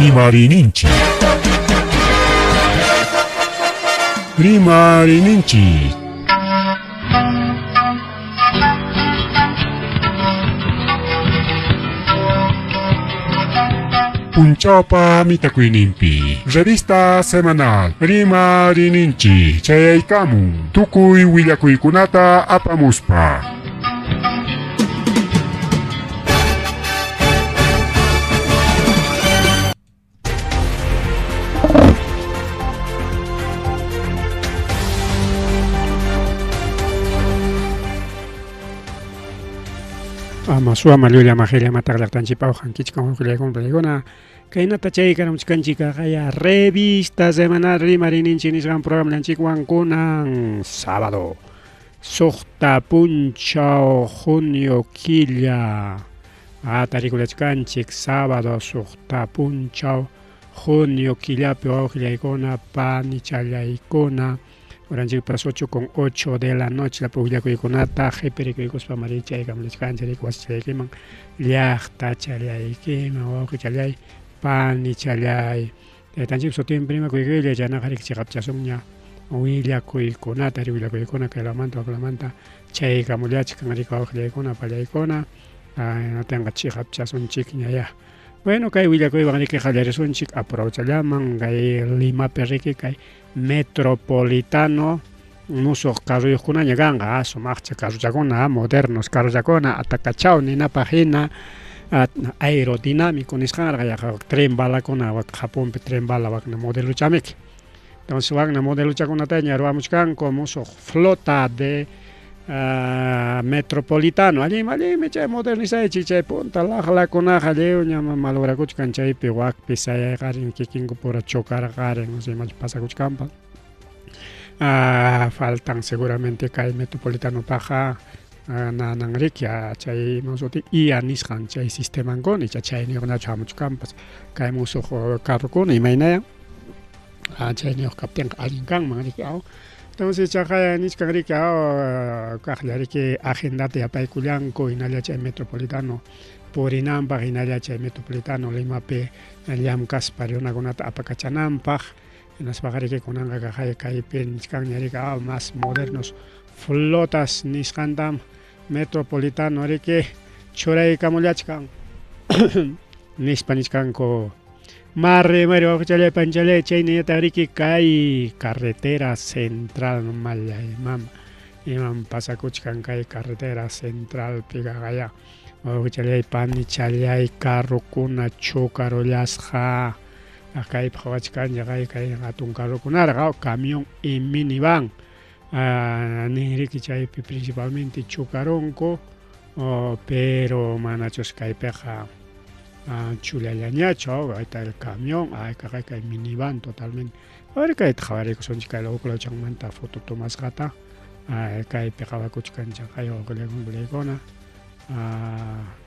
Rimariyninchik. Rimariyninchik. Punchawpa mitakuyninpi revista semanal Rimariyninchik chayaykamun tukuy willakuykunata apamuspa. Ama suama llulla majilla mataq llaqtanchikpa uqankichik uqllaykuna paykuna kaynata chaykaramuchkanchik kaqaya revista semanal rimarininchik nisqan programanchikwan kunan sábado Suqta punchaw junio killa tarikulachkanchik sábado suqta punchaw junio killapi wawqillaykuna panichallaykuna horanchikpas 8 con 8 de la noche la pukllakuykunata qhipirikuykuspa marichaykamulachkanchik riki wasichallaykiman llaqtachallaykiman wawqichallay panichallay Taytanchikpa sutinpi rimakuykulla chaynaqa riki chiqapchasunña willakuykunata ri willakuykuna kay lawmanta wak lawmanta chaykamullachkan riki wawqillaykuna pallaykuna hinaptinqa chiqapchasunchikña ya. Bueno kay willakuywan riki qallarisunchik apurawchallaman kay Limapi riki kay Metropolitano musuq carroyuqkunaña kanqa sumaqcha carrochakuna modernos carrochakuna atakachaw ninapaq hina aerodinámico nisqanraq yaqa tren balakuna wak Japonpi tren bala wakna modelochamiki entonces wakna modelochakunataña ruwamuchkanku musuq flota de metropolitano allinmi allinmi chay modernizaychik chay punta laqlakunaqa lliwña malograkuchkan chaypi wakpi sayayqarin kikinkupura chocarqarin no sé imachu pasakuchkanpas faltan seguramente kay metropolitanopaqqa nanan riki chay suti IA nisqan chay sistemankuna icha chayniyuqnachu hamuchkanpas kay musuq carrokuna imaynaya chayniyuq kaptinqa allin kanman riki aw entonces chaqay nichkan riki aw kaqlla riki agendata yapaykullanku hinalla chay metropolitano purinanpaq hinalla chay metropolitano Limapi llamkaspa runakunata apakachananpaq Hinaspaqa riki kunanqa kaqay kaypi nichkanña riki ah, más modernos flotas nisqantam metropolitano riki churaykamullachkan nispa nichkanku. Marre mari wawqichalay panchalay chaynañataq riki kay carretera central mallay mama imam pasakuchkan kay carretera centralpi kaqaya wawqichalay panichalay carrokuna chocarollasqa. Kaypi qhawachkanchik ay kay hatun carrokunaraq camión y minivan ninriki chaypi principalmente chocarunku pero manachus kaypiqa chullallañachu ahí el camión ay kay kay minivan totalmente a ver kayta qhawarikusunchik kay lawchanmanta foto tomasqata kaypi qhawakuchkanchik kay wawqillaykuna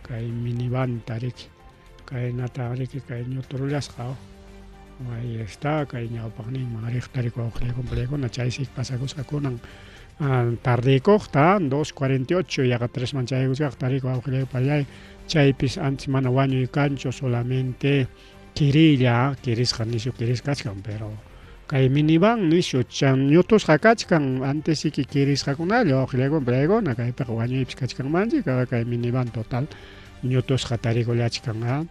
kay minivanta riki Kaynata riki kay ñuturullasqa ahí está kay ñawpaqninman riqta riki wawqillaykuna chaysi pasakusqa kunan tardeykuqta 2:48 yaqa 3 man chayaykuchkaqta riki wawqillaypallay chaypis antes mana wañuy kanchu solamente kirilla kirisqa nishu kirisqa kachkan pero kay minivan nishu ñutusqa kachkan antes siki kirisqakunalla wawqillaykuna kaypiqa wañuypis kachkanmanchik kay minivan total ñutusqa tarikullachkan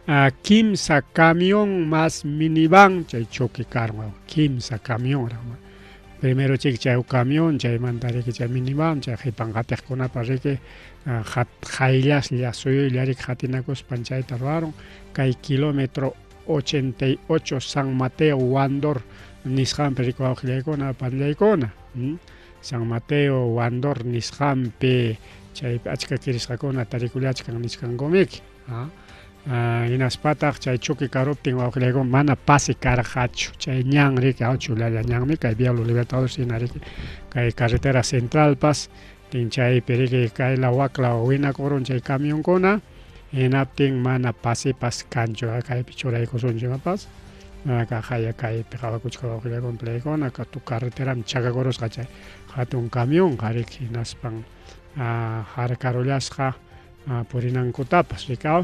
a kimsa camión más minivan chay choque karun kimsa camión primero chik chay camión chaymanta riki chay minivan chay qhipan qatiqkunapa riki qayllaslla suyuylla riki qatinakuspan chayta ruwarun kay kilómetro 88 San Mateo Huandor nisqanpi riki wawqillaykuna panillaykuna San Mateo Huandor nisqanpi chaypi achka kirisqakuna tarikullachkan nichkankumiki. Hinaspataq chay choque karuptin wawqillaykuna mana pase karqachu chay ñan riki chullalla ñanmi kay Vía Los Libertadores hina riki kay carretera centralpas tin chaypi riki kaylaw waklaw winakurun chay camionkuna hinaptin mana pasepas kanchu kaypi churaykusunchik imapas kaqaya kaypi qawakuchka wawqillaykuna palaykuna carreteram chakakurusqa chay hatun camionqa riki hinaspan harkarullasqa purinankutapas riki aw.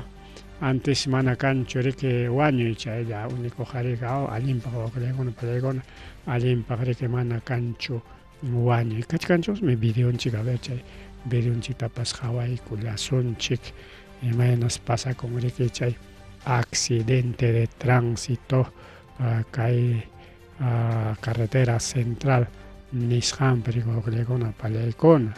Antes mana kanchu riki wañuy chaylla único qhariqa allinpaq wawqillaykuna pallaykuna allinpaq riki mana kanchu wañuy. Kachkanchusmi videonchik a ver chay videonchiktapas qhawaykullasunchik imaynas pasakun riki chay accidente de tránsito kay carretera central nisqanpi riki wawqillaykuna pallaykuna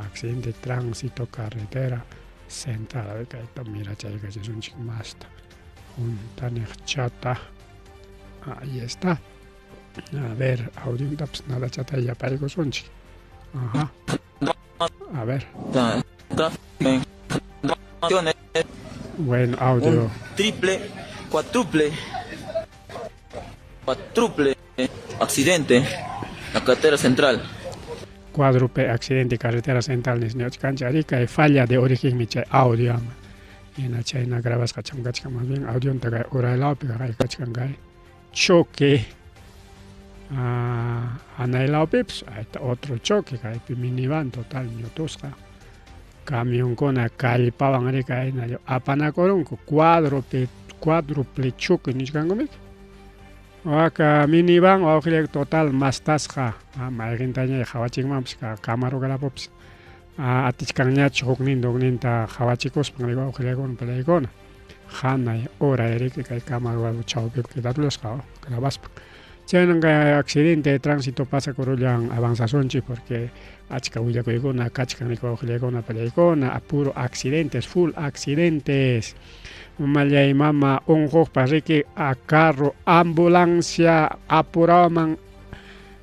accidente de tránsito carretera central. A ver kayta mirachaykachisunchik masta huntaniqchata. Ahí está. A ver, audiontapas nadachata yapaykusunchik. Ajá. A ver. Bueno, audio. Un triple, cuádruple, cuádruple accidente en la carretera central. Cuádruple accidente carretera central nisniachkanchik ari kay falla de origen chay audio ama. Hina chayna grabasqa chamkachkan más bien audionta kay uraylawpi kachkan kay choque hanaylawpipas ahí otro choque kaypi minivan total ñutusqa camionkuna kallpawan ari kayna apanakurunku cuádruple cuádruple choque nichkankumiki. Waka minivan wawqillay total mastasqa mayqintaña qhawachinmanpas camarografopas atichkanñachu hukninta hukninta qhawachikuspan wawqillaykuna pallaykuna hanay uray riki kay camarógrafo chawpipi quedarlusqa grabaspa. Chaynan kay accidente de tránsito pasakurullan avanzasunchik porque achka willakuykuna kachkan riki wawqillaykuna pallaykuna puro accidentes full accidentes. Mallay mama unquqpas riki a carro ambulancia apurawman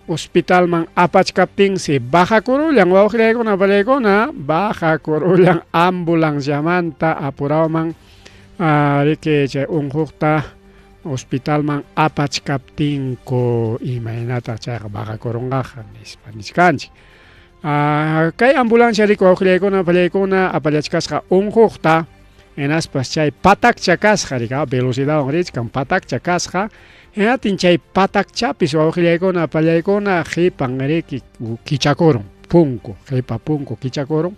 hospitalman apachkaptinsi bajakurullan wawqillaykuna pallaykuna bajakurullan ambulanciamanta apurawman riki chay unquqta hospitalman apachkaptinku imaynataq chayqa bajakurunqaqa nispa nichkanchik. Kay ambulancia riki wawqillaykuna pallaykuna apallachkasqa unquqta hinaspas chay patakcha kasqa riki velocidadwan richkan patakcha kasqa hinatin chay patakchapis wawqillaykuna pallaykuna qipan riki kichakurun punku qipa punku kichakurun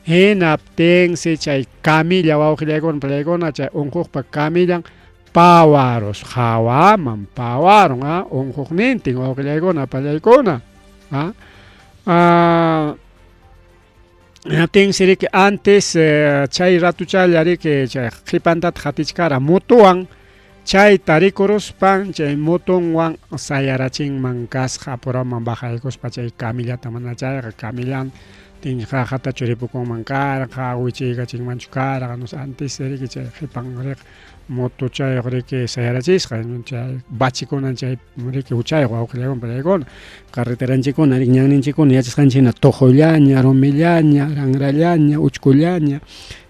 hinaptinsi chay camilla wawqillaykuna pallaykuna chay unquqpa camillan pawarus hawaman pawarun unquqnintin wawqillaykuna pallaykuna hinaptinsi riki antes chay ratuchalla riki chay qhipantata qatichkara motowan chayta rikuruspan chay motonwan sayarachinman kasqa apuraman bajaykuspa chay camillata mana chayqa camillan qaqatachu ripukunman karqa wichiykachinmanchu karqa no antes riki chay qhipan riq motochayuq riki sayarachisqa chay bachikunan chay riki huchayuq wawqillaykuna pallaykuna carreteranchikkuna riki ñanninchikkuna yachasqanchik hina tuqullaña rumillaña ranrallaña uchkullaña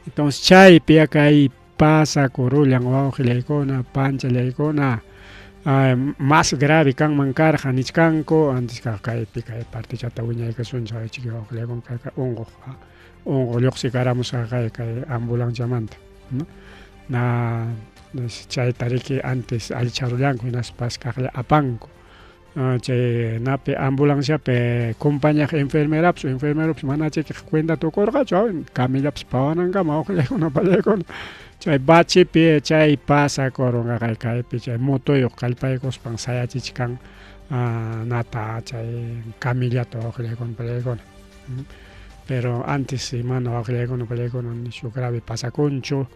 entonces chaypi kay pasakurullan wawqillaykuna panchallaykuna más grave kanman karqa nichkanku antes kaypi kay partichata wiñaykasunchik chiki wawqillaykuna kay unquq unquq lluqsikaramusqa kay kay ambulanciamanta na chayta riki antes allicharullanku hinaspas kaqlla apanku chay napi ambulanciapi compañaq enfermerapas enfermeropas mana chayqa cuenta tukurqachu camillapas pawanankama wawqillaykuna pallaykuna chay bachipi chay pasakurunqa kay kaypi chay motoyuq kallpaykuspan sayachichkan nata chay camillata wawqillaykuna pallaykuna pero antes mana wawqillaykuna pallaykuna nishu grave pasakunchu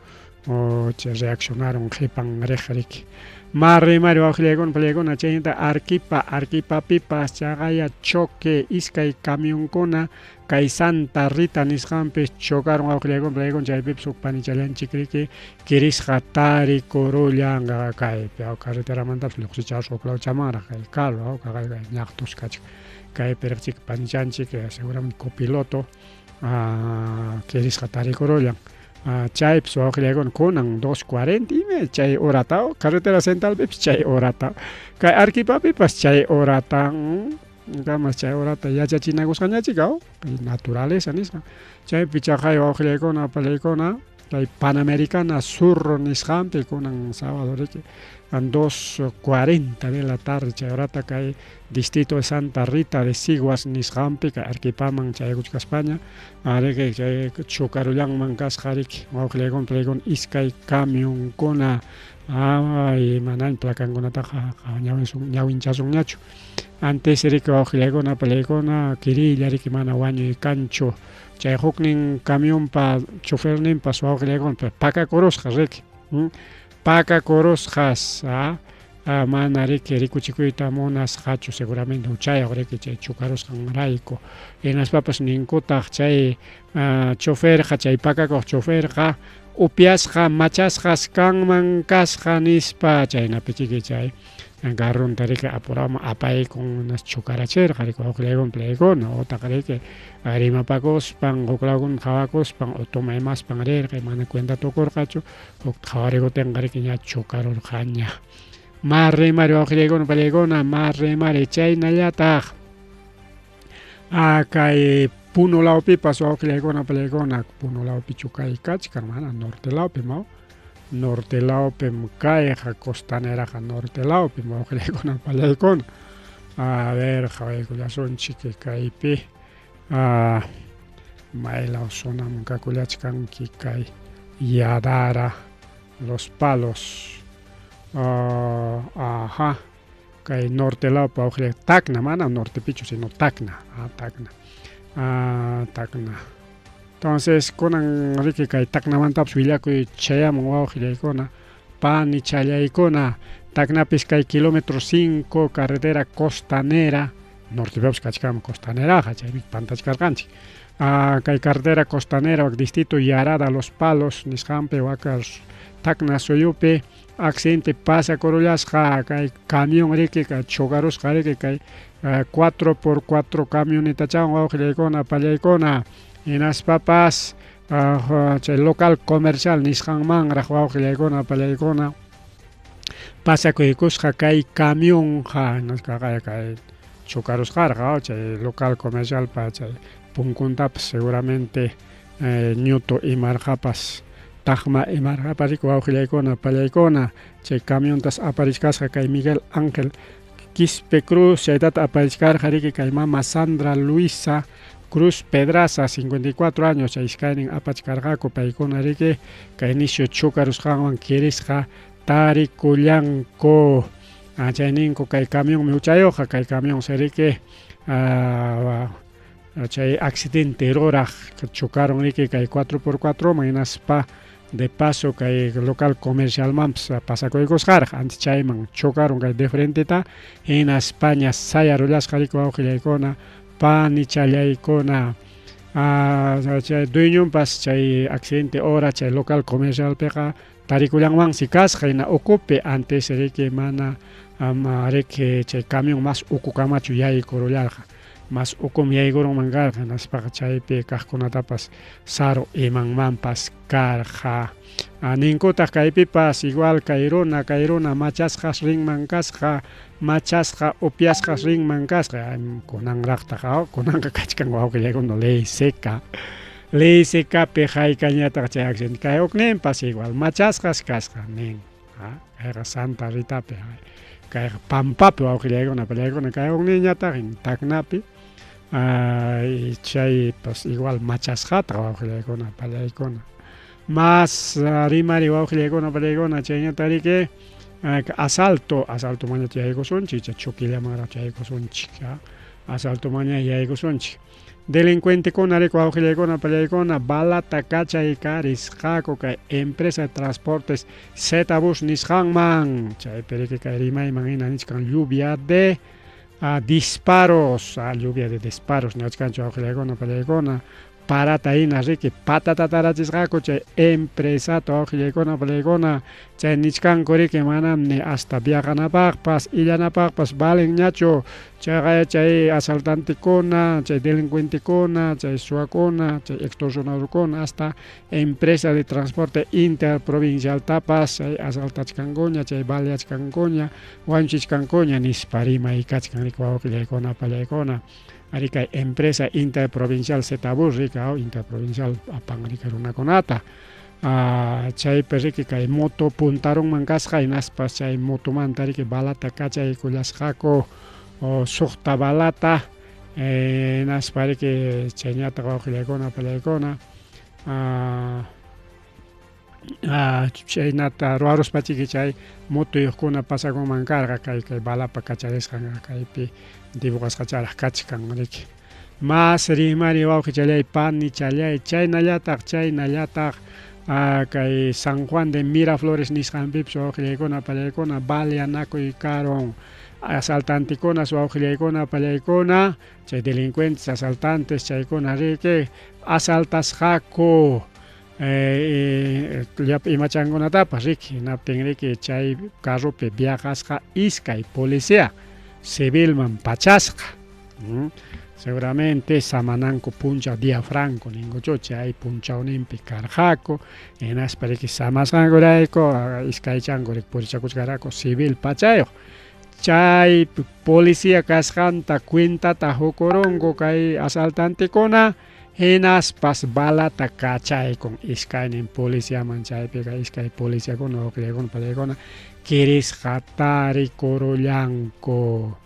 o chay reaccionaron qipan riq riki marimari wawqillaykuna pallaykuna chayninta Arequipa Arequipapipas chaqaya choque iskay camionkuna kay Santa Rita nisqanpi chocaron wawqillaykuna pallaykuna chaypipas huk panichallanchik riki kirisqa tarikurullanqa kaypi carreteramantapas lluqsicharusqa huk lawchamanraq kay carro kay ñaqtus kachkan kaypi riqchik panichanchik seguramente copiloto kirisqa tarikurullan chaypis wawqillaykuna kunan 2:40 ima chay horata carretera centralpipas chay horata kay Arequipapipas chay horata kamas chay horata yachachinakusqañachik naturaleza nisqa chaypi chaqay wawqillaykuna pallaykuna kay Panamericana Sur nisqanpi kunan sábado riki 2:40 de la tarde chay horata kay distrito de Santa Rita de Siguas nisqanpi kay Arequipaman chaykuchkaspaña ariki chay chocarullanman kasqa riki wawqillaykuna palaykuna iskay camionkuna ay manaña placankunataqa ñawinchasunñachu antes riki wawqillaykuna palaykuna kirilla riki mana wañuy kanchu chay huknin camionpa choferninpas wawqillaykuna pakakurusqa riki pakakurusqas mana riki rikuchikuyta munasqachu seguramente huchayuq riki chay chocarusqanrayku hinaspapas ninkutaq chay choferqa chay pakakuq choferqa upiasqa machasqas kanman kasqa nispa chaynapichiki chay garronta riki apuraman apaykun chocarachirqa riki wawqillaykuna palaykuna utaq riki rimapakuspan huklawkuna qhawakuspan o tomaymaspan rirqa mana cuenta tukurqachu huk qhawarikutinqa riki ña chocarurqaña. Mar rimari wawqillaykuna palaykuna mar rimari chaynallataq kay Puno lawpipas wawqillaykuna palaykuna Puno lawpichu kay kachkan mana norte lawpi maw norte lawpim kayqa costaneraqa norte lawpim wawqillaykuna palaykuna a ver qhawaykullasunchik kaypi maylaw zonaman kakullachkanki kay Yadara Los Palos ajá kay norte lawpi wawqillay Tacna mana nortepichu sino Tacna Tacna Tacna entonces kunan riki kay Tacnamantapas willakuy chayamun wawqillaykuna panichallaykuna Tacnapis kay kilómetro 5 carretera costanera nortepipas kachkanman costaneraqa chaymi pantachkarqanchik kay carretera costanera wak distrito Yarada Los Palos nisqanpi waka Tacna suyupi accidente pasakurullasqa kay camión riki kay chocarusqa riki kay 4x4 camionetachawan wawqillaykuna pallaykuna hinaspapas chay local comercial nisqanmanraq wawqillaykuna pallaykuna pasakuykusqa kay camionqa hinaspa kay chocarusqarqa chay local comercialpa chay punkuntapas seguramente ñutu imarqapas taqma imarqapas riki wawqillaykuna pallaykuna chay camiontas aparichkasqa kay Miguel Ángel Quispe Cruz chaytata aparichkarqa riki kay mama Sandra Luisa Cruz Pedraza 54 años chay iskaynin apachkarqaku paykuna riki kay nisyu chocarusqanwan kirisqa tarikullanku chayninku kay camionmi huchayuqqa kay camión riki chay accidente ruraq chocaron riki kay 4x4 man hinaspa de paso kay local comercialmanpas pasakuykusqaraq antes chayman chocaron kay de frenteta hinaspaña sayarullasqa riki wawqillaykuna panichallaykuna chay dueñonpas chay accidente hora chay local comercialpiqa tarikullanmansi kasqa hina ukupi antes riki mana riki chay camión mas ukukamachu yaykurullarqa mas ukum yaykurunman karqa hinaspaqa chaypi kaqkunatapas saru imanmanpas karqa ninkutaq kaypipas igual kay runa machasqas rinman kasqa machasqa upiasqas rinman kasqa kunanraqtaq kunanqa kachkan wawqillaykuna ley seca ley secapi haykañataq chay accidente kay hukninpas igual machasqas kasqa nin kayqa Santa Ritapi kayqa Pampapi wawqillaykuna pallaykuna kay hukninñataq Tacnapi chaypas igual machasqataq wawqillaykuna pallaykuna mas rimari wawqillaykuna pallaykuna chayñata riki asalto asalto maña yaykusunchik chay chukillamanraq chaykusunchik asalto maña yaykusunchik delincuentekuna riki wawqillaykuna pallaykuna balata kachaykarisqaku kay empresa de transportes Zetabus nisqanman chaypi riki kay rimayman hina nichkan lluvia de disparos lluvia de disparos niwachkanchik wawqillaykuna pallaykuna parata hina riki patatatarachisqaku chay empresata wawqillaykuna pallaykuna chay nichkanku riki manam ni hasta viajanapaqpas illanapaqpas valenñachu chayqa chay asaltantekuna chay delincuentekuna chay suwakuna chay extorsionadorkuna hasta empresa de transporte interprovincialtapas chay asaltachkankuña chay baleachkankuña wañuchichkankuña nispa rimay kachkan riki wawqillaykuna pallaykuna ari kay empresa interprovincial Zetabus rika interprovincial apan rika runakunata. Chaypi riki kay moto puntarunman kasqa hinaspas chay motomanta riki balata kachaykullasqaku suqta balata hinaspa riki chayñataq wawqillaykuna apallaykuna chaynata ruwaruspachiki chay motoyuqkuna pasakunman karqa kay kay balapa kacharisqan kaypi dibujasqacharaq kachkan riki. Mas rimari wawqichallay panichallay chaynallataq chaynallataq kay San Juan de Miraflores nisqanpipas wawqillaykuna pallaykuna baleanakuy karun asaltantikunas wawqillaykuna pallaykuna chay delincuentes asaltantes chaykuna riki asaltasqaku llapa imachankunatapas riki hinaptin riki chay carropi viajasqa iskay policía civilman pachasqa. Seguramente samananku punchaw día franco ninkuchu chay punchawninpi karqaku hinaspa riki samasqankurayku iskaychanku riki purichakuchkaraku civil pachayuq chay policía kasqanta cuentata hukurunku kay asaltantekuna hinaspas balata kachaykun iskaynin policiaman chaypiqa iskay policiakuna wawqillaykuna pallaykuna kirisqa tarikurullanku.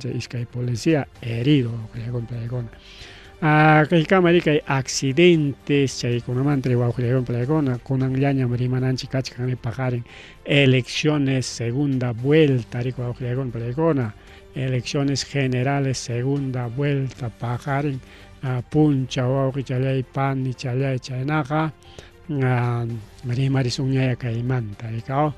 Chay iskay policía herido wawqillaykuna pallaykuna. Kaykama kay accidentes chaykunamanta wawqillaykuna pallaykuna kunanllañam rimananchik kachkan paqarin elecciones segunda vuelta riki wawqillaykuna pallaykuna elecciones generales segunda vuelta paqarin punchaw wawqichallay panichallay chaynaqa rimarisunñaya kaymanta rikaw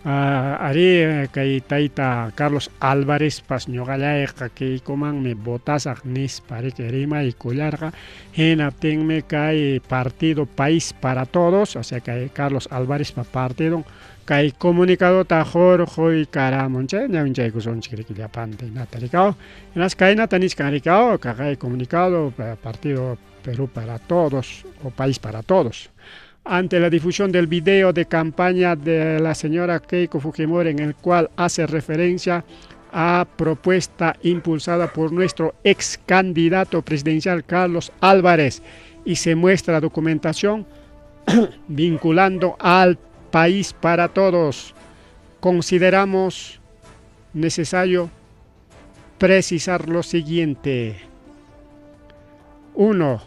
arí kay tayta Carlos Alvarezpas ñuqallayqa Keikomanmi votasaq nispa riki rimaykullarqa hinaptinmi kay partido País para Todos o sea kay Carlos Alvarezpa partidon kay comunicadota hurquykaramun chay ñawinchaykusunchik riki llapanta hinata rikaw hinaspa kaynata nichkan rikaw kay comunicado partido Perú para Todos o País para Todos. Ante la difusión del video de campaña de la señora Keiko Fujimori en el cual hace referencia a propuesta impulsada por nuestro ex candidato presidencial Carlos Álvarez y se muestra documentación vinculando al País para Todos. Consideramos necesario precisar lo siguiente. 1.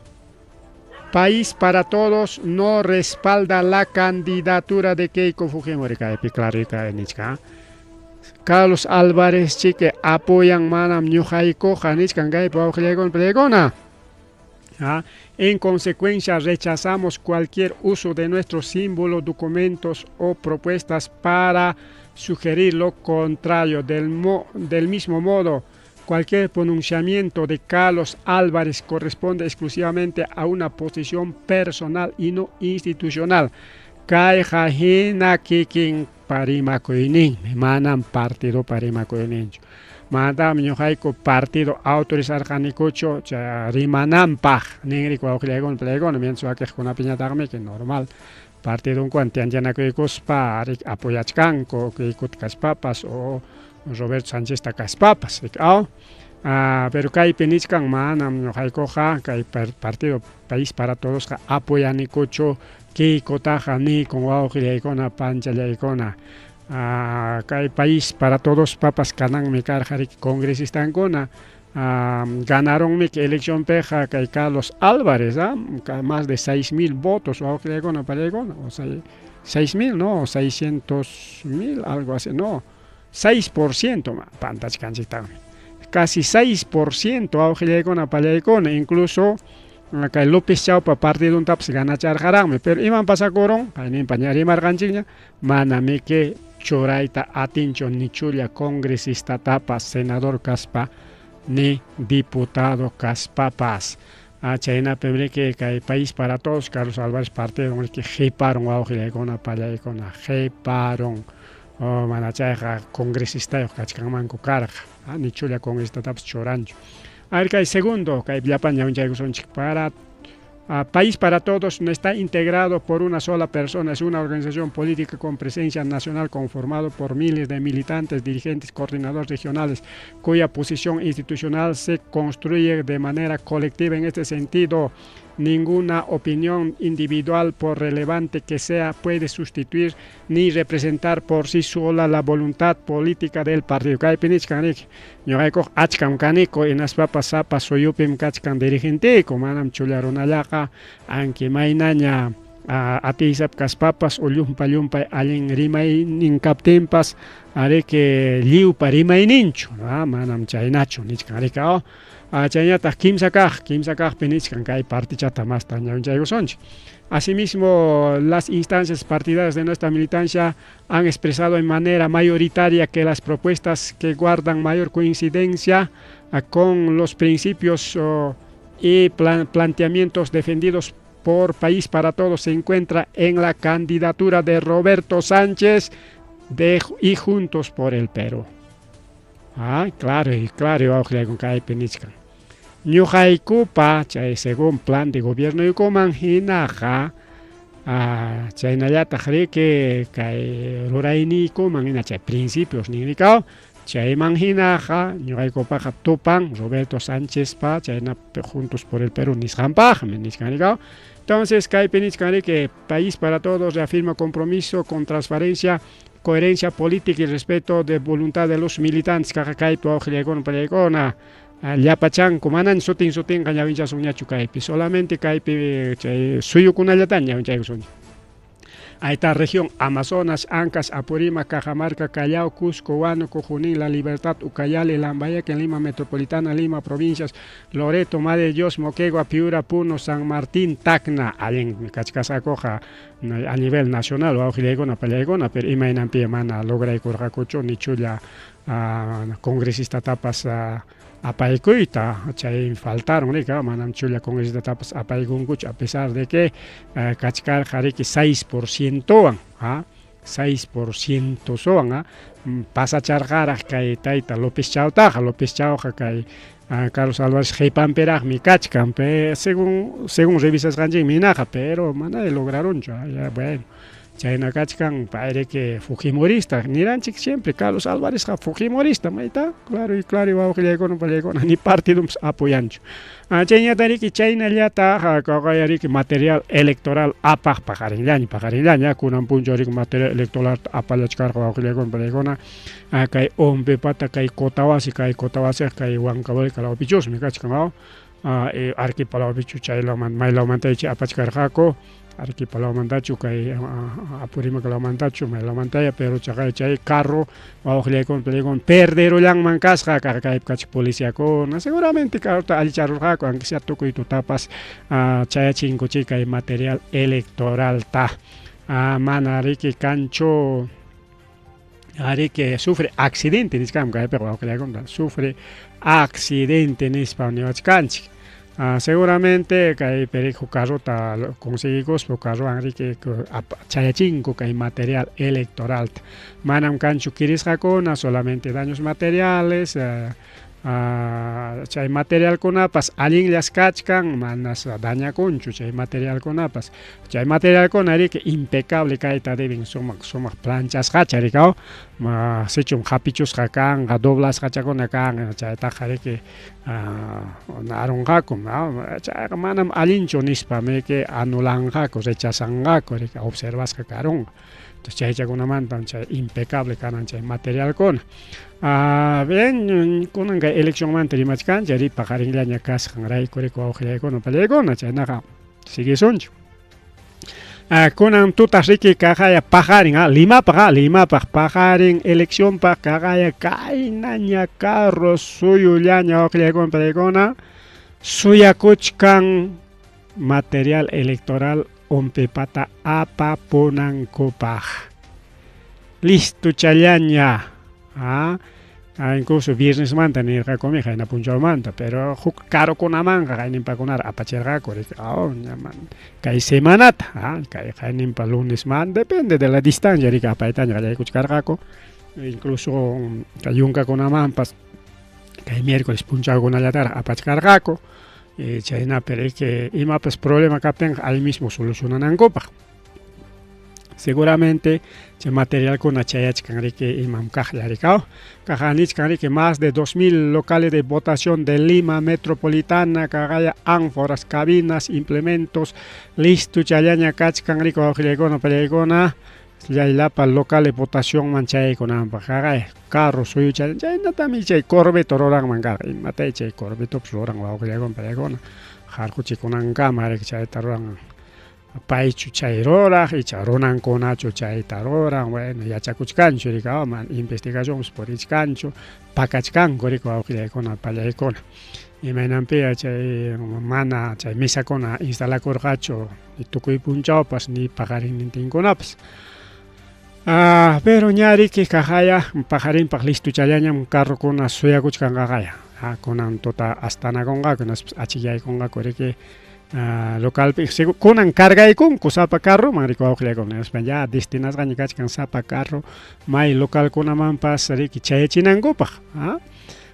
País para Todos no respalda la candidatura de Keiko Fujimori. Carlos Álvarez chiki apoyan manam ñuqaykuqa nichkan kaypi wawqillaykuna pallaykuna. En consecuencia, rechazamos cualquier uso de nuestro símbolo, documentos o propuestas para sugerir lo contrario. Del mismo modo, cualquier pronunciamiento de Carlos Álvarez corresponde exclusivamente a una posición personal y no institucional. Kayqa hina kikinpa rimakuyninmi, manam partidopa rimakuyninchu. Manam ñuqayku partido autorizarqanikuchu chay rimananpaq ninriku wawqillaykuna pallaykuna mientras wakiqkunapiñataqmi que normal partidonkuwan tianchanakuykuspa apoyachkanku Keikota kaspapas o Roberto Sánchezta kaspapas aw pero kaypi nichkan manam ñuqaykuqa kay partido País para Todosqa apoyanikuchu Keikotaqa nikun wawqillaykuna panchallaykuna. Kay País para Todos papas kananmi karqa riki congresistankuna ganarunmi eleccionpiqa kay Carlos Álvarez más de 6000 votos wawqillaykuna pallaykuna o 6000 no 600,000 algo así no 6% pantachkanchiktaqmi casi 6% wawqillaykuna pallaykuna incluso kay López Chaupa partidontapas ganacharqaraqmi pero iman pasakurun kayninpa ña rimarqanchikña manamiki churayta atinchu ni chulla congresistatapas senador kaspa ni diputado kaspapas chaynapim riki kay País para Todos Carlos Álvarez partido riki qiparun wawqillaykuna pallaykuna qiparun mana chayqa congresistayuq kachkanmanku karqa ni chulla congresistatapas churanchu. A ver, kay segundo, kay llapan ñawinchaykusunchik para País para Todos no está integrado por una sola persona, es una organización política con presencia nacional conformado por miles de militantes, dirigentes, coordinadores regionales, cuya posición institucional se construye de manera colectiva. En este sentido, Ninguna opinión individual, por relevante que sea, puede sustituir ni representar por sí sola la voluntad política del partido. Kaypi nichkan riki, ñuqaykuqa achkam kaniku, hinaspapas sapa suyupim kachkan dirigenteyku, manam chulla runallaqa, aunque maynaña atiysap kaspapas o llumpa llumpay allin rimaynin kaptinpas, ariki lliwpa rimayninchu, manam chaynachu nichkan riki. Chaynataq kimsa kaq, kimsa kaqpi nichkan kay partichata masta ñawinchaykusunchik. Asimismo, las instancias partidarias de nuestra militancia han expresado en manera mayoritaria que las propuestas que guardan mayor coincidencia con los principios y planteamientos defendidos por País para Todos se encuentra en la candidatura de Roberto Sánchez y Juntos por el Perú. Ah, claro, y claro, kaypi nichkan. Ñuqaykupa chay según plan de gobierno ykuman hinaqa chaynallataq riki kay rurayniykuman hina chay principios ninrikaw chayman hinaqa ñuqaykupaqa tupan Roberto Sánchezpa chayna Juntos por el Perú nisqanpaqmi nichkan rikaw. Entonces kaypi nichkan riki País para Todos reafirma compromiso con transparencia, coherencia política y respeto de voluntad de los militantes. Kaqa kaypi wawqillaykuna pallaykuna llapachanku manan sutin sutinqa ñawinchasunñachu kaypi, solamente kaypi chay suyukunallataña ñawinchaykusunchik. Ahí está región Amazonas, Ancash, Apurímac, Cajamarca, Callao, Cusco, Huánuco, Junín, La Libertad, Ucayali, Lambayeque, Lima Metropolitana, Lima, provincias, Loreto, Madre de Dios, Moquegua, Piura, Puno, San Martín, Tacna. Allin kachkasqakuqa a nivel nacional, wawqillaykuna pallaykuna, pero imaynanpi mana lograykurqakuchu ni chulla congresistatapas apaykuyta, chay faltaron rika, manam chulla congresistatapas apaykunkuchu, a pesar de que kachkarqa riki 6%wan, 6% sowan, pasacharqaraq kay tayta López Chawtaqa, López Chawqa kay Carlos Álvarez qipanpiraqmi kachkan, según revisasqanchikmi hinaqa, pero mana lograronchu, ya bueno. Chayna kachkan payriki fujimorista, niranchik siempre Carlos Álvarezqa fujimorista, mayta, claro y claro wawqillaykuna pallaykuna ni partidompas apoyanchu. Chayñata riki chaynallataq kaqaya riki material electoral apaq paqarinllaña, paqarinllaña, kunan punchaw riki material electoral apallachkarqa wawqillaykuna pallaykuna, kay Ompepata, kay Cotahuasi, kay Cotahuasiqa kay Huancavelica lawpichusmi kachkan, Arequipa lawpichu chaylawmanta maylawmanta apachkarqaku, Arequipa lawmantachu kay Apurímac lawmantachu maylawmantaya, pero chaqay chay carro wawqillaykuna pallaykuna perderullanman kasqa kaypi kachka policiakuna, seguramente carrota allicharurqaku, aunque sea tukuy tutapas chayachinkuchik kay material electoralta. Mana riki kanchu ariki sufre accidente nichkanmi kaypiqa wawqillaykuna, sufre accidente nispa niwachkanchik. Seguramente kaypi riki huk carrota conseguikuspa carrowan riki chayachinku kay material electoralta. Manam kanchu kirisqakuna, solamente daños materiales, chay materialkunapas allinllas kachkan, manas dañakunchu chay materialkunapas. Chay materialkuna riki impecable kayta deben, sumaq sumaq planchasqacha rikaw, sichum hapichusqa kanqa, doblasqachakuna kanqa, chaytaqa riki narunqakum, chayqa manam allinchu nispa riki anulanqaku, rechazanqaku, riki observasqa karunqa. Entonces chaychakunamantam chay impecable kanan chay materialkuna. Bien, kunan kay eleccionmanta rimachkanchik, ri paqarinllaña kasqanrayku riki wawqillaykuna pallaykuna, chaynaqa siguisunchik. Kunan tutas riki kaqaya paqarin, Limapaq, Limapaq paqarin eleccionpaq kaqaya kaynaña carro suyullaña wawqillaykuna pallaykuna suyakuchkan material electoral Ompepata apapunankupaq. Listochallaña. Incluso viernesmanta nirqakumi qayna punchawmanta, pero huk carrokunamanqa qayninpakunara apachirqaku riki, kay semanata, kay qayninpa lunesman, depende de la distancia riki apaytaña qallaykuchkarqaku, incluso kay yunkakunamanpas kay miércoles punchawkunallataraq apachkarqaku, chaynapi riki imapas problema kaptinqa ahí mismo solucionanankupaq. Seguramente chay materialkuna chayachkan riki imam kaqlla rikaw. Kaqa nichkan riki más de 2000 locales de votación de Lima Metropolitana, kaqaya ánforas, cabinas, implementos, listo challaña kachkan riki wawqillaykuna pallaykuna llapa locales votacionman chayaykunanpaq kaqaya carro suyucha chaynatami chay corbeto ruranman karqa imatay chay corbetopas ruran wawqillaykuna pallaykuna harquchikunankama riki chayta ruran paychu chay ruraq icha runankunachu chayta ruran bueno yachakuchkanchu riki mana investigacionpas purichkanchu pakachkanku riki wawqillaykuna pallaykuna imaynanpiya chay mana chay mesakuna instalakurqachu tukuy punchawpas ni paqarinnintinkunapas. Pero ña riki kaqaya paqarinpaq listochallañam carrokuna suyakuchkan qaqaya kunan tuta astanakunqaku hinaspas achikyaykunqaku riki localpi kunan cargaykunku sapa carroman riki wawqillaykuna hinaspa ya destinasqaña kachkan sapa carro may localkunamanpas riki chayachinankupaq.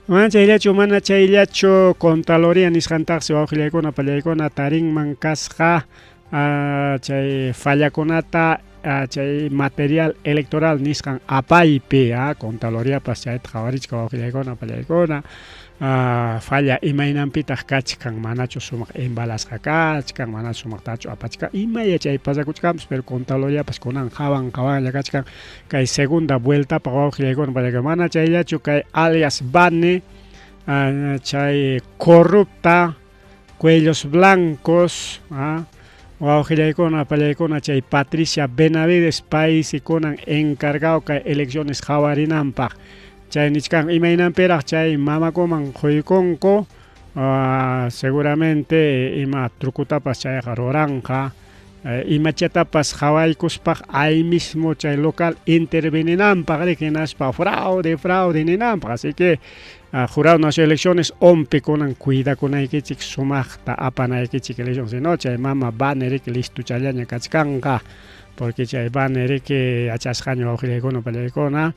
Mana chayllachu mana chayllachu Contraloría nisqantaqsi wawqillaykuna pallaykuna tarinman kasqa chay fallakunata chay material electoral nisqan apaypi Contraloriapas chayta qhawarichka wawqillaykuna pallaykuna falla imaynanpitaq kachkan manachu sumaq embalasqa kachkan manachu sumaqtachu apachkan imaya chay pasakuchkanpas pero Contraloriapas kunan qhawan qhawanlla kachkan kay segunda vueltapaq wawqillaykuna pallaykuna mana chayllachu kay alias Bane chay corrupta cuellos blancos wawqillaykuna pallaykuna chay Patricia Benavides paysi kunan encargado kay elecciones qhawarinanpaq chay nichkan imaynanpiraq chay mamakuman quykunku seguramente ima trucutapas chayqa ruranqa imachatapas qhawaykuspaq ahí mismo chay local interveninanpaq riki hinaspa fraude fraude ninanpaq así que Jurado Nacional de Elecciones ompi kunan cuidakunaykichik sumaqta apanaykichik elección sino chay mama Bane riki listochallaña kachkanqa porque chay Bane riki yachasqaña wawqillaykuna pallaykuna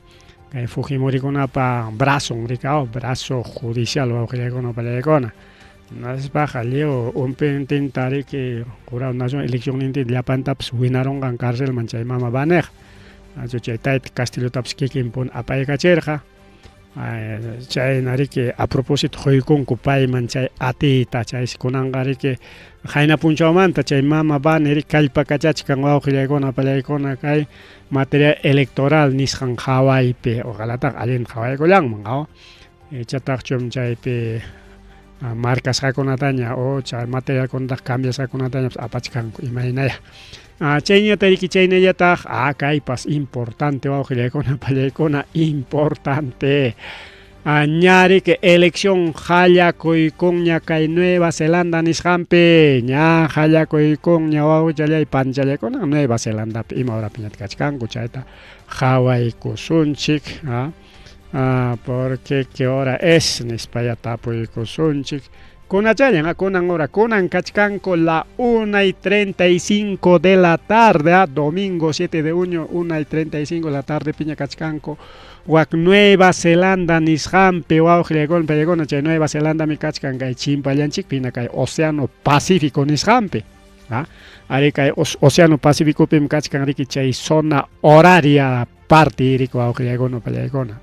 kay Fujimorikunapa brazon rikaw brazo judicial wawqillaykuna pallaykuna hinaspaqa lliw umpintinta riki Jurado Nacional eleccionnintinta llapantapas winarunqan carcelman chay mama Baneqa achu chay tayta Castillotapas kikinpuni apaykachirqa chayna riki a propósito quykunku payman chay atiyta chaysi kunanqa riki qayna punchawmanta chay mama Bane riki kallpakachachkan wawqillaykuna pallaykuna kay material electoral nisqan qhawaypi ojalataq allinta qhawaykullanman qawa ichataqchum chaypi marcasqakunataña o chay materialkunataq cambiasqakunatañapas apachkanku imaynaya. Chayñata riki chaynallataq kaypas importante wawqillaykuna pallaykuna importante ña riki elección qallakuykunña kay Nueva Zelanda nisqanpi ña qallakuykunña wawchallay panchallaykuna Nueva Zelandapi ima horapiñataq kachkanku chayta qhawaykusunchik porque qué hora es nispaya tapuykusunchik kunachallan kunan hora kunan kachkanku la 1:35 de la tarde domingo 7 de junio 1:35 de la tarde piña kachkanku wak Nueva Zelanda nisqanpi wawqillaykuna pallaykuna chay Nueva Zelanda mi kachkan kay chimpallanchikpi hina kay Océano Pacífico nisqanpi ari kay Océano Pacíficopim kachkan riki chay zona horaria parte riki wawqillaykuna pallaykuna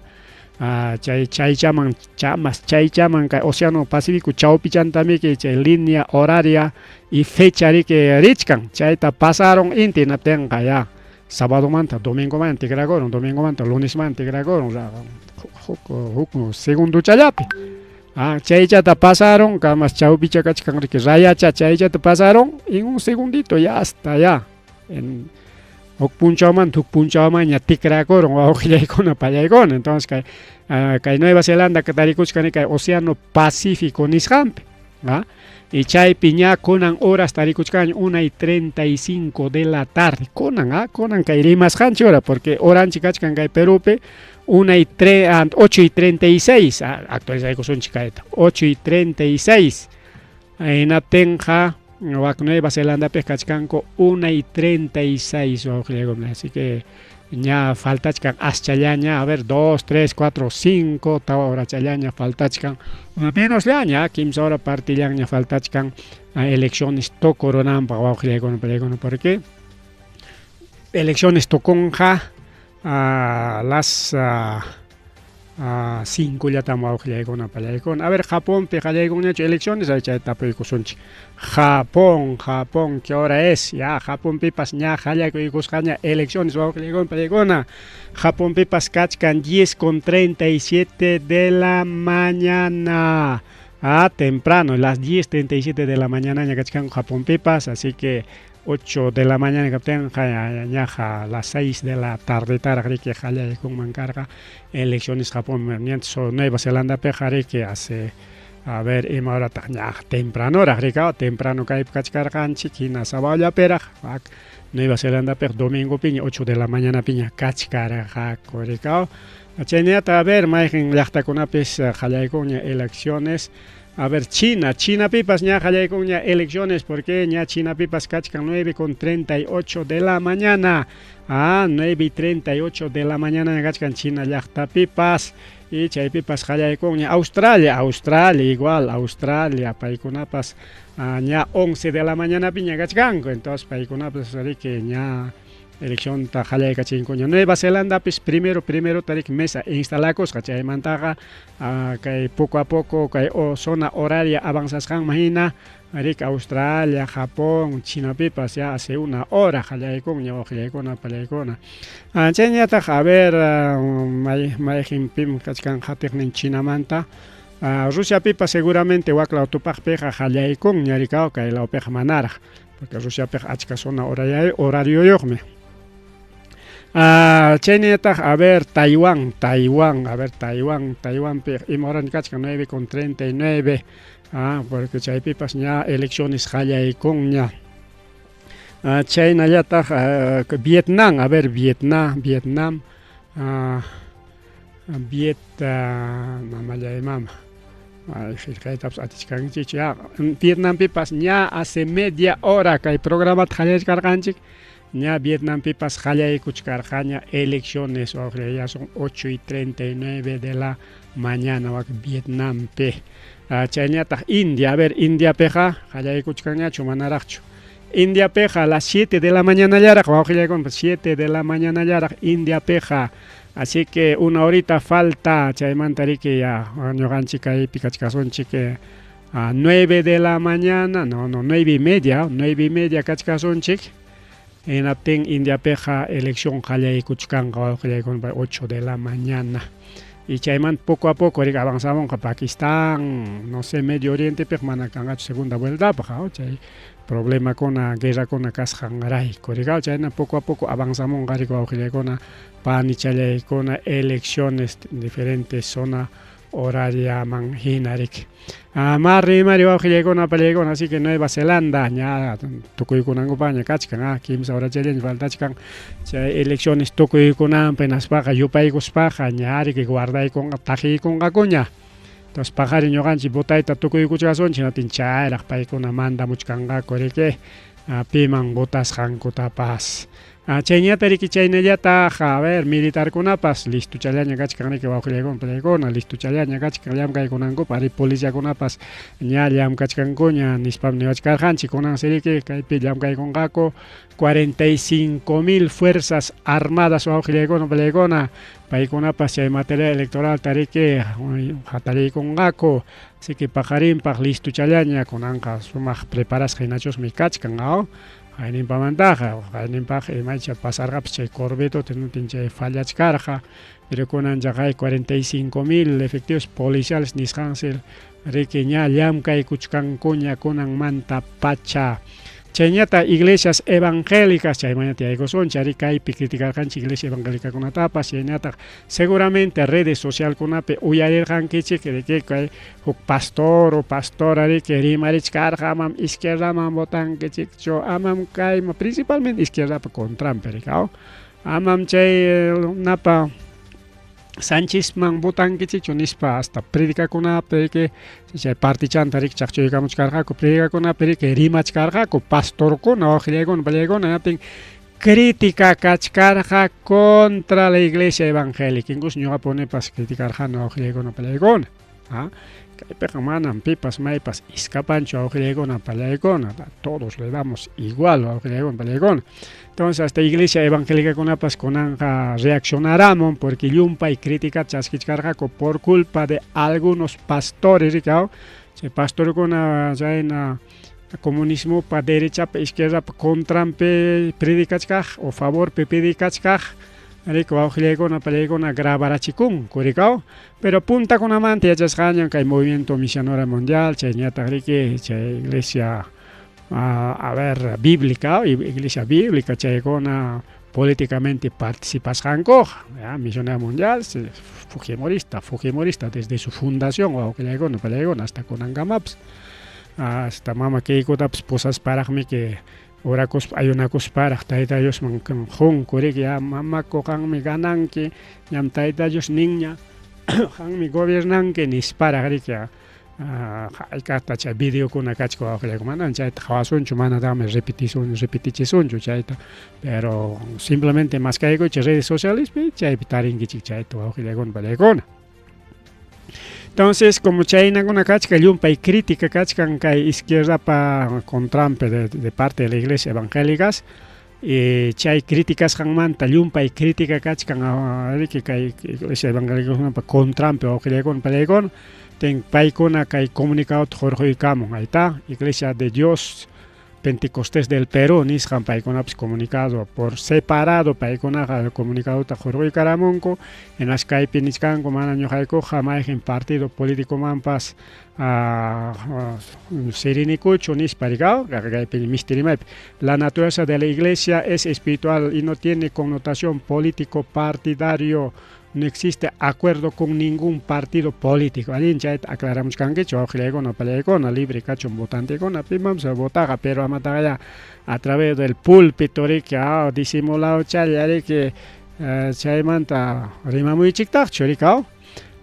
chay chaychaman chamas chaychaman kay Océano Pacífico chawpichantamiki chay línea horaria y fecha riki richkan chayta pasaron inti hinaptinqa ya sabadomanta domingoman tikrakurun domingomanta lunesman tikrakurun huk segundochallapi chaychata pasaron kamas chawpicha kachkan riki rayacha chaychata pasaron en un segundito ya hasta ya en huk punchawmanta huk punchawmanña tikrakurun wawqillaykuna pallaykuna entonces kay kay Nueva Zelanda tarikuchkan kay Océano Pacífico nisqanpi y chaypi ña kunan horas tarikuchkan 1:35 de la tarde kunan kunan kay rimasqanchik hora porque horanchik kachkan kay Perupi 8:36 actualizaykusunchik kayta 8:36 hinaptinqa wak Nueva Zelandapi kachkanku 1:36 wawqillaykuna así que ña faltachkan aschallaña a ver 2, 3, 4, 5 tawa horachallaña faltachkan menosllaña kimsa hora partillanña faltachkan elecciones tukurunanpaq wawqillaykuna pallaykuna porque Elecciones tukunqa las 5llatam wawqillaykuna pallaykuna. A ver, Japonpi qallaykunñachu elecciones? Ay, chay tapuykusunchik. Japón, Japón, ¿qué hora es? Ya, Japonpipas ña qallaykusqaña elecciones wawqillaykuna pallaykuna. Japonpipas kachkan 10 con 37 de la mañana. Ah, temprano, las 10:37 de la mañana ña kachkan Japonpipas, así que 8 de la mañana kaptin ñaja las 6 de la tarde taraq riki qallaykunman karqa elecciones Japón. So Nueva Zelanda piqa riki hace, a ver, ima horataq ña tempranoraq riki, temprano kaypi kachkarqanchik hina sabadollapiraq, Nueva Zelandapiqa domingopiña 8 de la mañana piña kachkarqaku riki. Chaynata, a ver, mayqin llaqtakunapis qallaykunña elecciones. A ver, China, Chinapipas ña qallaykunña elecciones, porque ña Chinapipas kachkan 9 con 38 de la mañana. Ah, 9 y 38 de la mañana kachkan China llaqtapipas. Y chaypipas qallaykunña. Australia, Australia igual, Australia, paykunapas ña 11 de la mañana piña kachkanku. Entonces paykunapas riki ña elección ta qallaykachinkuña. Nueva Zelandapis primero primero tarik mesa instalakusqa, chaymantaqa kay poco a poco kay zona horaria avanzasqanman hina riki Australia, Japón, Chinapipas ya hace una hora qallaykunña wawqillaykuna pallaykuna. Chayñataq, a ver, mayqinpim kachkan qatiqnin Chinamanta. Rusiapipas seguramente wak law tupaqpiqa qallaykunña rikaw, kay lawpiqa manaraq, porque Rusiapiqa achka zona horarioyuqmi. Chaynallataq, a ver, Taiwán, Taiwán, a ver, Taiwán, Taiwanpi ima horaña kachkan 9 con 39, porque chaypipas ña elecciones qallaykunña. Chaynallataq Vietnam, a ver, Vietnam, Vietnam, Viet, mamallay mama. Qillqaytapas atichkanchik ya. Vietnampipas ña hace media hora kay programata qallarichkarqanchik, ña Vietnampipas qallaykuchkarqaña elecciones, ya son 8 y 39 de la mañana wak Vietnampi. Chaynallataq India, a ver, Indiapiqa qallaykuchkanñachu manaraqchu. Indiapiqa las 7 de la mañanallaraq wawqillaykuna, 7 de la mañanallaraq Indiapiqa. Así que una horita falta, chaymanta riki ya ñuqanchik kaypi kachkasunchik a 9 de la mañana, no, no, 9 y media, 9 y media kachkasunchik. Hinaptin Indiapiqa elección qallaykuchkanqa wawqillaykuna 8 de la mañana. Y chaymanta poco a poco riki avanzamunqa Pakistán, no sé, Medio Orientepiqa mana kanqachu segunda vueltapaq, chay problemakuna, guerrakuna kasqanrayku riki, chayna poco a poco avanzamunqa riki wawqillaykuna, panichallaykuna elecciones diferentes zona horariaman hina riki. Mari mari wawqillaykuna pallaykuna, así que Nueva Zelanda ña tukuykunankupaqña kachkan, kimsa horachallaña faltachkan chay elecciones tukuykunanpi, hinaspaqa yupaykuspaqa ña riki guardaykunqa taqiykunqakuña. Entonces paqarin ñuqanchik votayta tukuykuchkasunchik, hinaptin chayraq paykuna mandamuchkanqaku riki piman votasqankutapas. Chayñata riki chaynallataq, a ver, militarkunapas listuchallaña kachkan riki wawqillaykuna pallaykuna, listuchallaña kachkan llamkaykunankupaq, ari policiakunapas ña llamkachkankuña nispam niwachkarqanchik. Kunansi riki kaypi llamkaykunqaku 45,000 fuerzas armadas wawqillaykuna pallaykuna, paykunapas chay material electoral riki hatariykunqaku. Así que paqarinpaq listuchallaña kunanqa sumaq preparasqa hinachusmi kachkan, Qayninpamantaqa, qayninpaq imaycha pasarqapas chay corvetota tintin chay fallachkarqa, pero kunan chaqay 45,000 efectivos policiales nisqansi riki ña llamkaykuchkankuña kunanmanta pacha. Chayñata iglesias evangélicas, chaymanata yaykusunchik, ari kaypi criticarqanchik iglesia evangélicakunatapas, chaynataq seguramente redes socialkunapi uyarirqankichik riki kay huk pastor o pastora riki rimarichkarqa amam izquierdaman votankichikchu, amam kayman, principalmente izquierdapa contranpi riki, amam chay napa Sanchezman votankichikchu nispa hasta predicakunapi riki chay partichanta riki chaqchuykamuchkarqaku, predicakunapi riki rimachkarqaku pastorkuna wawqillaykuna pallaykuna, hinaptin crítica kachkarqa contra la iglesia evangélica, incluso ñuqapunipas criticarqani wawqillaykuna pallaykuna. Kaypiqa manam pipas maypas iskapanchu wawqillaykuna pallaykuna, todos le damos igual wawqillaykuna pallaykuna. Entonces hasta iglesia evangélicakunapas kunanqa reaccionaramun porque llumpay crítica chaskichkarqaku por culpa de algunos pastores, riki, chay pastorkuna chayna comunismopa derechapa izquierdapa contranpi predicachkaq o favorpi predicachkaq, riki, wawqillaykuna pallaykuna, grabarachikunku, rikaw. Pero puntakunamanta yachasqañam kay Movimiento Misionero Mundial, chayñataq, riki, chay iglesia a ver, bíblica, iglesia bíblica, chaykuna políticamente participasqankuqa. Misionera Mundial fujimorista, fujimorista desde su fundación, wawqillaykuna pallaykuna, hasta kunankamapas. Hasta mama Keikotapas pusasparaqmi que orakuspa, ayunakusparaq Tayta Diosman qunku, riki, ya mamaku, qanmi gananki, ñam Tayta Dios ninña, qanmi gobiernanki nisparaq, riki. Hayk'aqta chay videokuna kachka, wawqillayku, manan chayta qhawasunchu, manataqmi repetisun repetichisunchu chayta, pero simplemente maskaykuchik redes socialespi, chaypi tarinkichik chayta, wawqillaykuna pallaykuna. Entonces, como chaynakuna kachka, llumpay crítica kachkan kay izquierdapa contranpi de parte de la iglesia evangélicas, y chay criticasqanmanta llumpay crítica kachkan, riki, kay iglesia evangélicakunapa contranpi, wawqillaykuna pallaykuna, ten paykuna kay comunicadota hurquykamun. Ahí Iglesia de Dios Pentecostés del Perú nisqan paykunapas comunicado por separado, paykunaqa comunicadota hurquykaramunku. Hinaspa kaypi nichkanku: mana ñuqaykuqa mayqin partido políticomanpas sirinikuchu nispa, rikaw. Kaypi misti rimaypi: la naturaleza de la iglesia es espiritual y no tiene connotación político partidario, no existe acuerdo con ningún partido político. Allin chayta aclaramuchkankichik, wawqillaykuna pallaykuna, libre kachun votantekuna, pimanpas votaqa, pero amataqa ya a través del púlpito, riki, disimulado challa, riki, chaymanta rimamuychiktaqchu, rikaw.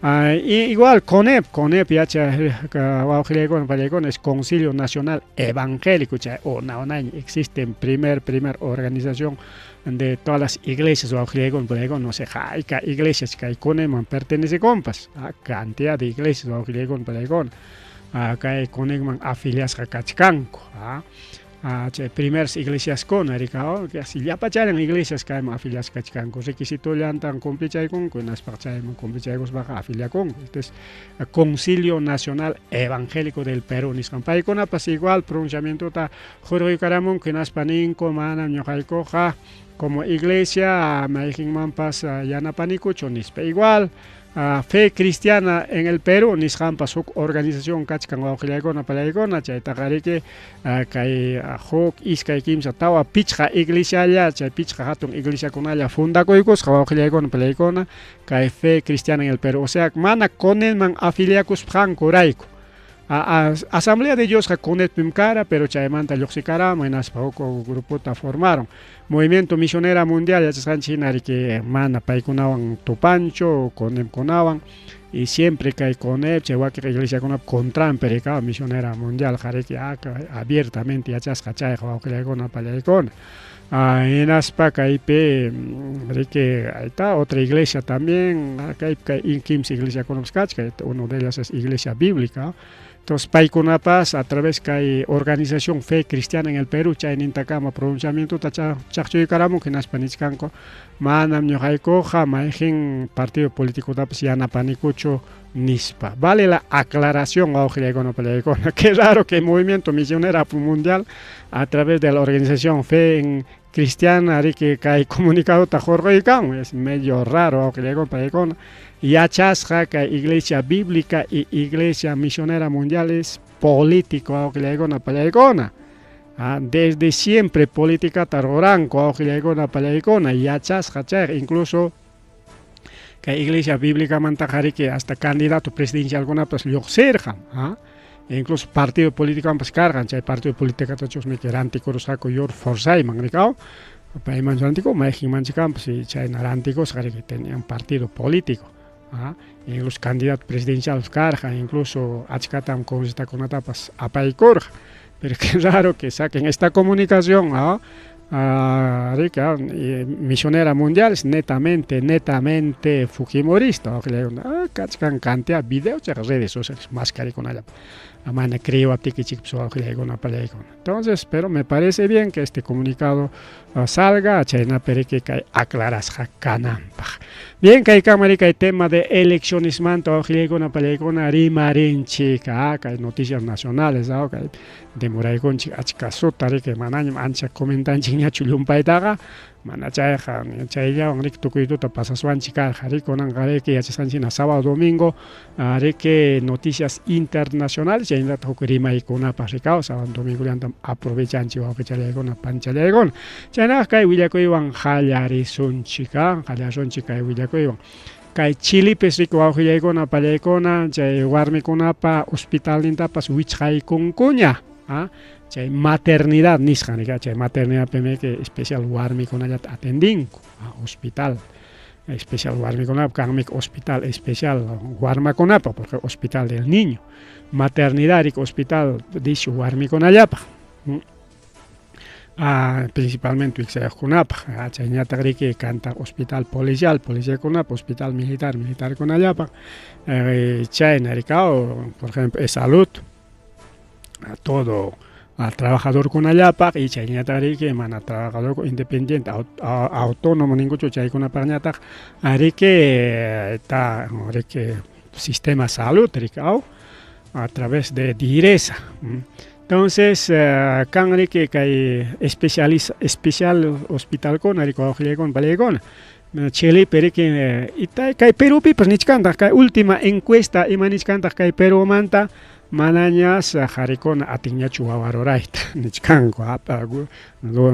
Y igual CONEP, CONEP yacha wawqillaykuna pallaykuna es Concilio Nacional Evangélico, chay una unayña existe, primer organización de todas las iglesias, wawqillaykuna pallaykuna, no sé hayka iglesias kay CONEPman pertenecekunpas, cantidad de iglesias, wawqillaykuna pallaykuna, kay CONEPman afiliasqa kachkanku. Chay primeras iglesiaskuna, rikaw, casi llapachallan iglesias kayman afiliasqa kachkanku, requisitollantan cumplichaykunku, hinaspa chayman cumplichaykuspaqa afiliakunku. Este es Concilio Nacional Evangélico del Perú nisqan, paykunapas igual pronunciamientota hurquykaramunku, hinaspa ninku: manam ñuqaykuqa como iglesia mayqinmanpas yanapanikuchu nispa. Igual Fe Cristiana en el Perú nisqanpas huk organización kachkan, wawqillaykuna pallaykuna, chaytaqa, riki, kay huk, iskay, kimsa, tawa, pichqa iglesialla, chay pichqa hatun iglesiakunalla fundakuykusqa, wawqillaykuna pallaykuna, kay Fe Cristiana en el Perú, o sea, mana CONEPman afiliakusqankurayku. Asamblea de Diosqa CONEPpim kara, pero chaymanta lluqsikaramun, hinaspa huk grupota formaron. Movimiento Misionera Mundial, yachasqanchik hina, riki, mana paykunawan tupanchu CONEPkunawan, y siempre kay CONEP chay wakin iglesiakunapa contranpi, rikaw, Misionera Mundial, riki, abiertamente yachasqa chayqa, wawqillaykuna pallaykuna. Hinaspa kaypi, riki, ahí otra iglesia también, kaypi kay kimsa iglesiakunapas kachkan, uno de ellas es Iglesia Bíblica. Entonces paykunapas a través kay organización Fe Cristiana en el Perú chaynintakama pronunciamientota chaqchuykaramunku, hinaspa nichkanku: manam ñuqaykuqa mayqin partido políticotapas yanapanikuchu nispa. Vale la aclaración, wawqillaykuna pallaykuna, qué raro que el Movimiento Misionero Mundial a través de la organización Fe en Cristiana, riki, kay comunicadota hurquykan, es medio raro, wawqillaykuna pallaykuna. Yachasqa kay Iglesia Bíblica y Iglesia Misionera Mundial es político, wawqillaykuna pallaykuna. Desde siempre política ruranku, wawqillaykuna pallaykuna, yachasqa chayqa. Incluso kay Iglesia Bíblicamantaqa, riki, hasta candidato presidencialkunapas lluqsirqan, incluso partido políticomanpas karqan, chay partido políticatachusmi rantikurusqaku George Forsythman, rikaw, payman rantiku, mayqinmanchikampas chayna rantikusqa, riki, tenían partido político, incluso candidato presidencial karqa, incluso achkatam congresitakunatapas apaykurqa. Pero qué raro que saquen esta comunicación. Rika misionera mundiales netamente, netamente fujimorista kachkan cantidad video chayqa redes sociales maskarikunallapa mana creewaptikichikpas wawqillaykuna pallaykuna. Entonces, pero me parece bien que este comunicado salga chaynapi riki kay aclarasqa kananpaq. Bien, kaykama riki kay tema de eleccionesmanta wawqillaykuna pallaykuna rimarinchik, kay noticias nacionales, kay demoraykunchik achka suta riki manañam ancha comentanchikñachu llumpaytaqa, mana chayqa chayllawan riki tukuy tuta pasaswanchik karqa riki kunanqa riki yachasqanchik hina sábado domingo riki noticias internacionales chaynallataq huk rimaykunapaq rikaw sábado domingollantam aprovechanchik wawqichallaykuna panchallaykuna. Chaynaqa kay willakuywan qallarisunchik, qallarisunchik kay willakuywan. Kay Chilipis riki wawqillaykuna pallaykuna chay warmikunapa hospitalnintapas wichqaykunkuña, chay maternidad nisqan riki, chay maternidadpimi especial warmikunallata atendinku, hospital especial warmikunapa kanmi hospital especial warmakunapa porque hospital del niño, maternidad riki hospital dice warmikunallapaq. Principalmente wiksayuqkunapaq, chayñataq riki kanta hospital policial, policiakunapaq, hospital militar, militarkunallapaq, chayna rikaw, por ejemplo, e-salud, todo trabajadorkunallapaq y chayñataq riki mana trabajador independiente, autónomo ninkuchu chaykunapaqñataq riki ta riki sistema salud rikaw a través de Diresa. Entonces, kan riki kay especial hospitalkuna riki wawqillaykuna palaykuna Chilipi riki kay Perupipas nichkantaq kay última encuesta ima nichkantaq kay Perumanta manañas qarikuna atinñachu wawa rurayta nichkanku,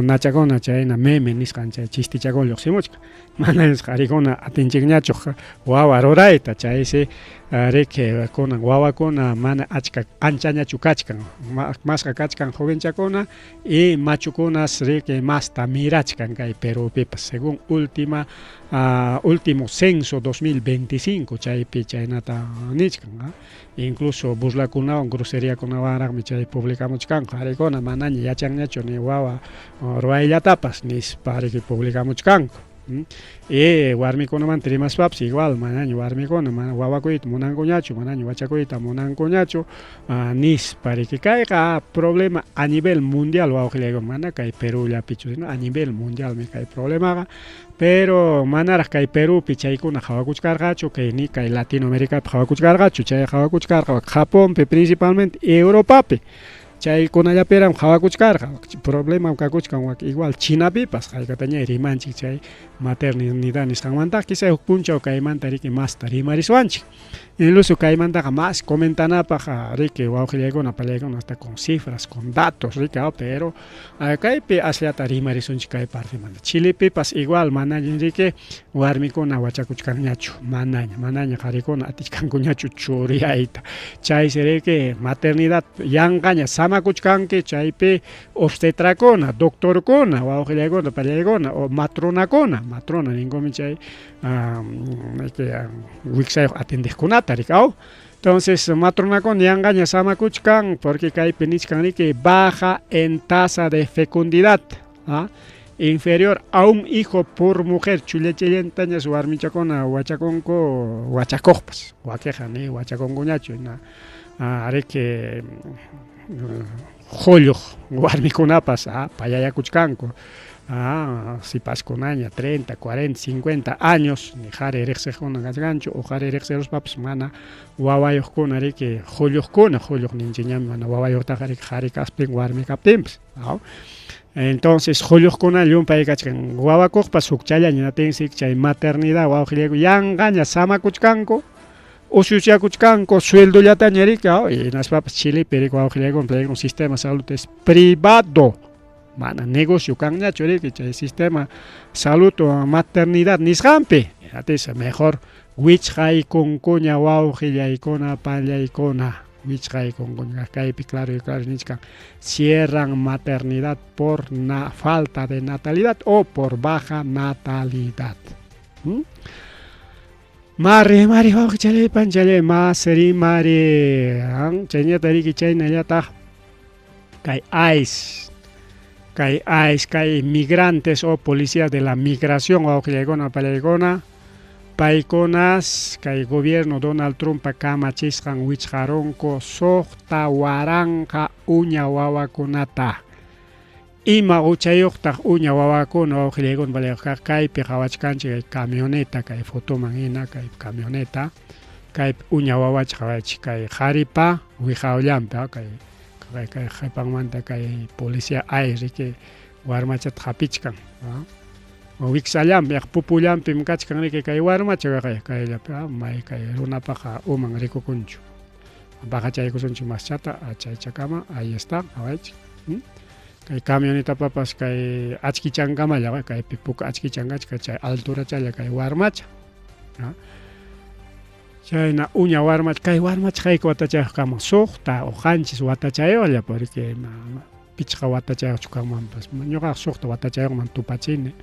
nachakuna chayna meme nisqan chay chistichakuna lluqsimuchkan manañas qarikuna atinchikñachu wawa rurayta chaysi riki kunan wawakuna mana achka anchañachu kachkan masqa kachkan jovenchakuna y machukunas riki masta mirachkan kay Perupipas según última último censo 2025 chaypi chaynata nichkan, incluso burlakunawan groseriakunawanraqmi chay publicamuchkanku qarikuna manaña yachanñachu ni wawa ruwayllatapas nispa riki publicamuchkanku. Y warmikunamanta rimaspapas igual manaña warmikuna mana wawakuyta munankuñachu manaña wachakuyta munankuñachu nispa riki kayqa problema a nivel mundial wawqillaykuna mana kay Perullapichu sino a nivel mundialmi kay problemaqa, pero manaraq kay Perupi chaykuna qhawakuchkarqachu kay ni kay Latinoamericapi qhawakuchkarqachu chay qhawakuchkarqa Japonpi principalmente Europapi chaykunallapiram qhawakuchkarqa problema kakuchkan igual Chinapipas haykataña rimanchik chay maternidad nisqanmanta quizá huk punchaw kaymanta riki masta rimariswanchik, incluso kaymantaqa mas comentanapaq riki wawqillaykuna pallaykuna hasta con cifras, con datos riki, pero kaypi asllata rimarisunchik kay partemanta. Chilipipas igual manaña riki warmikuna wachakuchkanñachu manaña, manaña qarikuna atichkankuñachu churiyayta chaysi riki maternidad yanqaña samakuchkanki chaypi obstetrakuna, doctorkuna, wawqillaykuna pallaykuna o matronakuna, matrona ninkumi chay wiksayuq atendeqkunata riki aw. Entonces matronakuna yanqaña samakuchkan porque kaypi nichkan riki baja en tasa de fecundidad, inferior a un hijo por mujer, chullachallantañas warmichakuna wachakunku wachakuqpas wakiqa ni wachakunkuñachu riki qulluq warmikunapas payayakuchkanku, sipaskunaña 30, 40, 50 años ni qhari riqsiqkuna kachkanchu o qhari riqsiruspapas mana wawayuqkuna riki qulluqkuna, qulluq ninchikñami mana wawayuqtaqa riki qhari kaptin warmi kaptinpas. Entonces qulluqkuna llumpay kachkan wawakuqpas hukchallaña natinsi chay maternidad wawqillaykuna yanqaña samakuchkanku usuchakuchkanku sueldollataña riki hinaspapas Chilipi riki wawqillaykuna sistema salud es privado mana negocio kanñachu riki chay sistema salud maternidad nisqanpi atis mejor wichqaykunkuña wawqillaykuna pallaykuna wichqaykunkuña kaypi claro y claro nichkan cierran maternidad por falta de natalidad o por baja natalidad. Mari, mari, wawqichalay panchalay, masri, mari, chayñata riki chaynallataq kay ICE. Kay ICE, kay migrantes o policía de la migración wawqillaykuna pallaykuna, paykunas kay gobierno Donald Trumppa kamachisqan wichqarunku 6000 uña wawakunata. Ima huchayuqtaq uña wawakuna wawqillaykuna pallaykuna kaypi qawachkanchik kay camioneta kay fotoman hina kay camioneta kaypi uña wawacha qawaychik kay qharipa wiqawllanpi kay kay qhipanmanta kay policía ay riki warmachata hapichkan wiksallanpi pupullanpim kachkan riki kay warmacha waqay kayllapi may kay runapaqa uman rikukunchu bajachaykusunchik maschata chaychakama ahí está qawaychik kay camionetapapas kay achkichankamalla kaypi puka achkichan kachkan chay alturachalla kay warmacha chayna uña warmacha kay warmacha hayka watachayuq kanman 6 o 7 watachayuqlla porque 5 watachayuqchu kanmanpas ñuqaqa 6 watachayuqman tupachini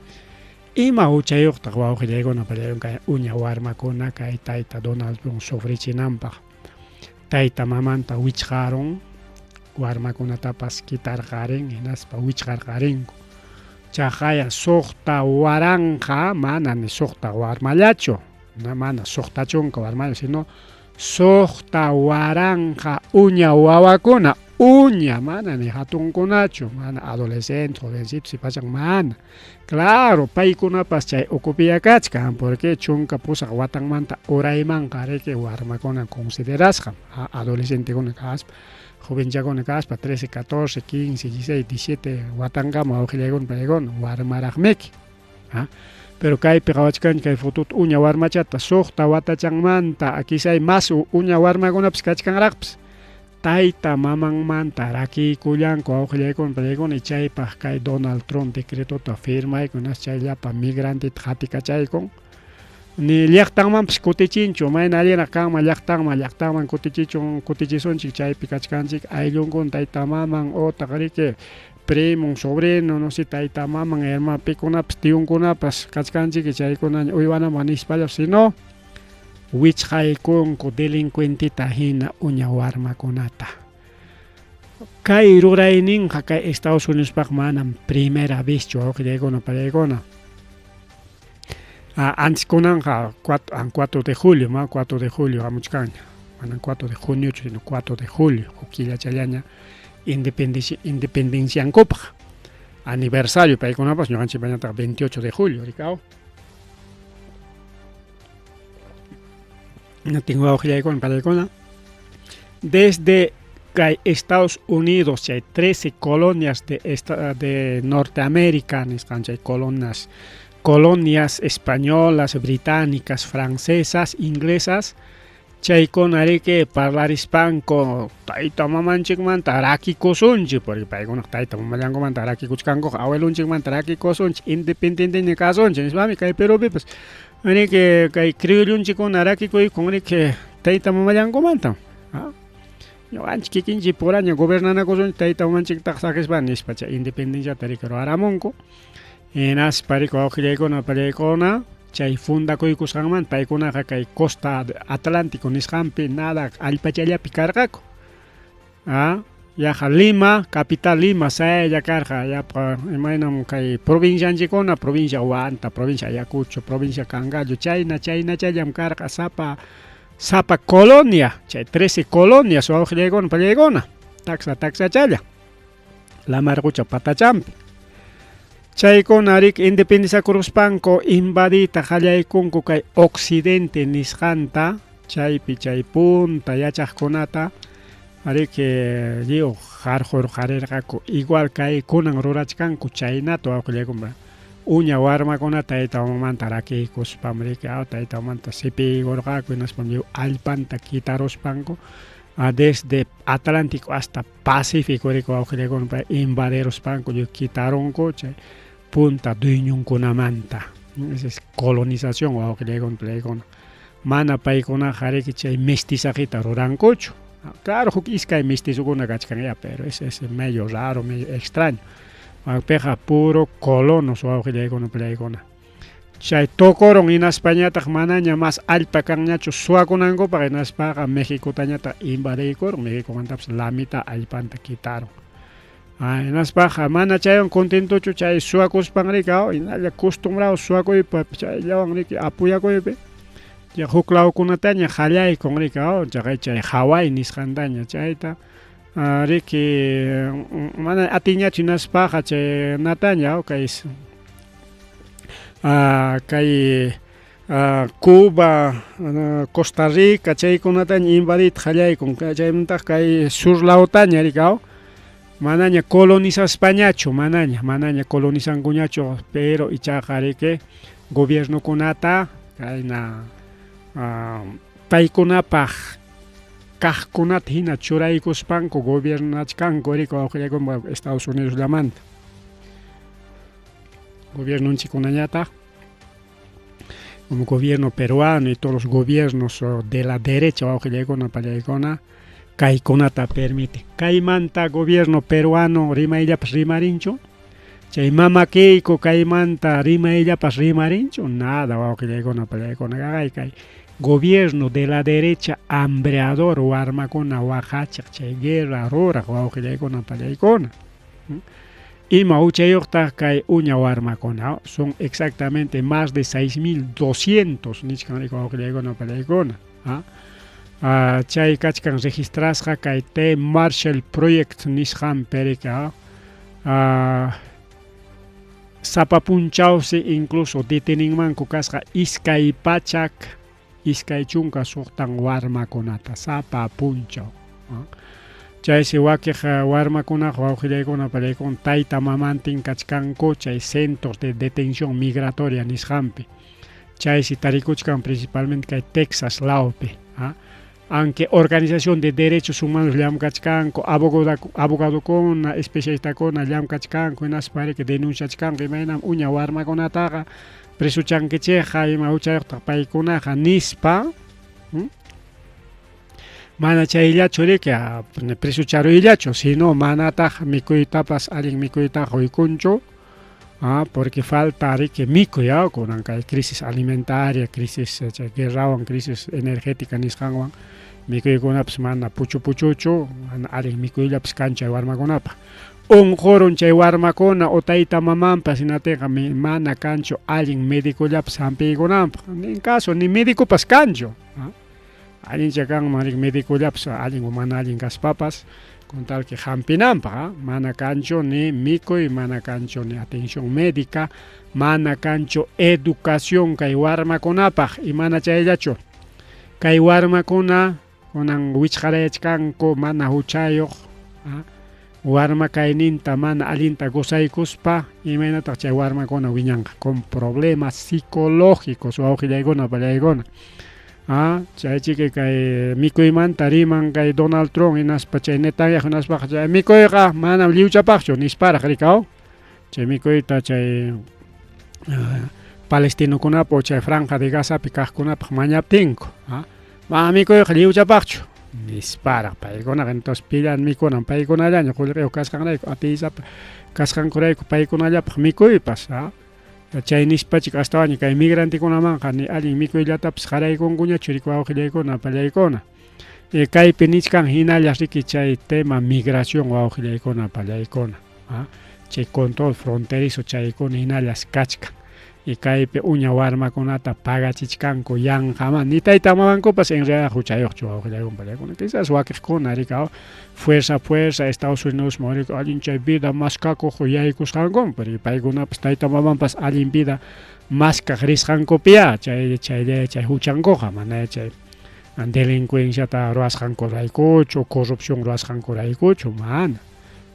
ima huchayuqtaq wawqillaykuna pallaykuna kay uña warmakuna kay tayta Donald Trump sufrichinanpaq tayta mamanta wichqarun warmakunatapas kitarqarin hinaspa wichqarqarinku chaqaya 6000 mana ni 6 warmallachu mana 60 warmalla sino 6000 uña wawakuna uña mana ni hatunkunachu mana adolescente jovencitos sipachan mana claro paykunapas chay ukupiya kachkan porque 18 watanmanta uraymanqa riki warmakuna considerasqam adolescentekuna kaspa jovenchakuna kaspa 13 14 15 16 17 watankama wawqillaykuna paykuna warmaraqmiki pero kaypi qawachkanchik kay fotuta uña warmachata 6 watachanmanta quizá mas uña warmakunapas kachkanraqpas tayta mamanmanta rakiykullanku wawqillaykuna pallaykuna chaypaq kay Donald Trump decretota firmaykun chay llapa migranteta qatikachaykun ni llaqtanmanpas kutichinchu mayna allinraq kanman llaqtanman kutichichun kutichisunchik chaypi kachkanchik ayllunkuna tayta maman utaq riki primon sobrino no sé tayta maman hermano pikunapas tiyunkunapas kachkanchik chaykunaña uywanaman nispalla sino wichqaykunku delincuenteta hina uña warmakunata kay rurayninqa kay Estados Uniospaq manam primera vezchu wawqillaykuna pallaykuna antes kunanqa 4 de julio ma 4 de julio hamuchkanña manan 4 de juniochu sino 4 de julio huk killachallaña independenciankupaq aniversario paykunapas ñuqanchikpañataq 28 de julio rikaw natin wawqillaykuna pallaykuna desde kay Estados Unidos chay 13 colonias de Norteamérica nisqan chay colonias españolas, británicas, francesas, inglesas chaykuna riki parlarispanku tayta mamanchikmanta rakikusunchik porque paykunaq tayta mamallankumanta rakikuchkankuqa abuelonchikmanta rakikusunchik independienteña kasunchik nispami kay Perupipas riki kay criollonchikkuna rakikuykun riki tayta mamallankumanta ñuqanchik kikinchik puraña gobernanakusunchik tayta mamanchiktaqa saqispa nispa chay independenciata riki ruwaramunku hinaspa riki wawqillaykuna pallaykuna chay fundakuykusqanmanta paykunaqa kay costa Atlántico nisqanpi nada allpachallapi karqaku yaqa Lima capital Lima saylla karqa yapa imaynam kay provincianchikkuna provincia Huanta provincia Ayacucho provincia Cangallo chayna chaynachallam karqa sapa colonia chay 13 colonias wawqillaykuna pallaykuna taksa taksachalla lamar qucha patachampi chaykuna riki independizakuruspanku invadiyta qallaykunku kay occidente nisqanta chaypi chay punta yachaqkunata riki lliw qarqurqarirqaku igual kay kunan rurachkanku chaynata wawqillaykuna uña warmakunata tayta mamamanta rakiykuspam riki tayta mamanta sipiykurqaku hinaspam lliw allpanta kitaruspanku desde Atlántico hasta Pacífico riki wawqillaykuna invadiruspanku lliw kitarunku chay punta dueñonkunamanta esa es colonización wawqillaykuna pallaykuna mana paykunaqa riki chay mestizajeta rurankuchu claro huk iskay mestizokuna kachkan ya pero ese es medio raro medio extraño piqa puro colonos wawqillaykuna pallaykuna chay tukurun hinaspañataq manaña mas allpa kanñachu suwakunankupaq hinaspaqa Mexicotañataq invadiykurun Mexicomantapas la mitad allpanta kitarun. Hinaspaqa mana chaywan contentochu chay suwakuspan riki hinalla costumbrado suwakuypa chayllawan riki apuyakuypi chay huk lawkunataña qallaykun riki chaqay chay Hawái nisqantaña chayta riki mana atinñachu hinaspaqa chay nataña kay kay Cuba, Costa Rica chaykunataña invadiyta qallaykun chaymantaq kay sur lawtaña riki manaña colonizaspañachu manaña manaña colonizankuñachu pero ichaqa riki gobiernokunata kayna paykunapaq kaqkunata hina churaykuspanku gobiernachkanku riki wawqillaykuna Estados Unidosllamanta gobiernonchikkunañataq como gobierno peruano y todos los gobiernos de la derecha wawqillaykuna pallaykuna kaykunata permite kaymanta gobierno peruano rimayllapas rimarinchu chay mamakiyku kaymanta rimayllapas rimarinchu nada wawqillaykuna pallaykuna kay kay gobierno de la derecha hambreador warmakuna waqachiq chay guerra ruraq wawqillaykuna pallaykuna ima huchayuqtaq kay uña warmakuna son exactamente más de 6200 nichkan riki wawqillaykuna pallaykuna chay kachkan registrasqa kay The Marshall Project nisqanpi riki sapa punchawsi incluso deteninmanku kasqa 226 warmakunata sapa punchaw chaysi wakiq warmakunaqa wawqillaykuna pallaykuna tayta mamantin kachkanku chay centros de detención migratoria nisqanpi chaysi tarikuchkan principalmente kay Texas lawpi aunque organización de derechos humanos llamkachkanku abogadokuna especialistakuna llamkachkanku hinaspa riki denunciachkanku imaynam uña warmakunataqa presuchankichikqa ima huchayuqtaq paykunaqa nispa mana chayllachu riki presucharuyllachu sino manataq mikuytapas allin mikuytaqa quykunchu porque falta riki mikuy kunan kay crisis alimentaria crisis chay guerrawan crisis energética nisqanwan mikuykunapas mana puchu puchuchu mana allin mikuyllapas kan chay warmakunapaq unqurun chay warmakuna o tayta mamanpas hinaptinqa mana kanchu allin medicollapas hampiykunanpaq en caso ni medicopas kanchu allincha kanman riki medicollapas allin o mana allin kaspapas con tal que hampinanpaq mana kanchu ni mikuy mana kanchu ni atención médica mana kanchu educación kay warmakunapaq y mana chayllachu kay warmakuna kunan wichqarayachkanku mana huchayuq warma kayninta mana allinta gozaykuspa imaynataq chay warmakuna wiñanqa con problemas psicológicos wawqillaykuna pallaykuna chaychiki kay mikuymanta riman kay Donald Trump hinaspa chay Netanyahu hinaspaqa chay mikuyqa manam lliwchapaqchu nisparaq rikaw chay mikuyta chay palestinokunapa o chay franja de Gazapi kaqkunapaq mañaptinku mana mikuyqa lliwchapaqchu nisparaq paykunaqa entonces pillan mikunan paykunallaña qullqiyuq kasqanrayku atiysapa kasqankurayku paykunallapaq mikuypas chay nispachik astawanña kay migrantekunamanqa ni allin mikuyllatapas qaraykunkuñachu riki wawqillaykuna pallaykuna kaypi nichkan hinalla riki chay tema migración wawqillaykuna pallaykuna chay control fronterizo chaykuna hinallas kachkan y kaypi uña warmakunata pagachichkanku yanqaman ni tayta mamankupas en realidad huchayuqchu wawqillaykuna pallaykuna quizás wakiqkuna riki fuerza fuerza Estados Unidos riki allin chay vida maskakuq yaykusqanku pero paykunapas tayta mamanpas allin vida maskaq risqankupiya chay chay chay huchankuqa mana chay delincuenciata ruwasqankuraykuchu corrupción ruwasqankuraykuchu mana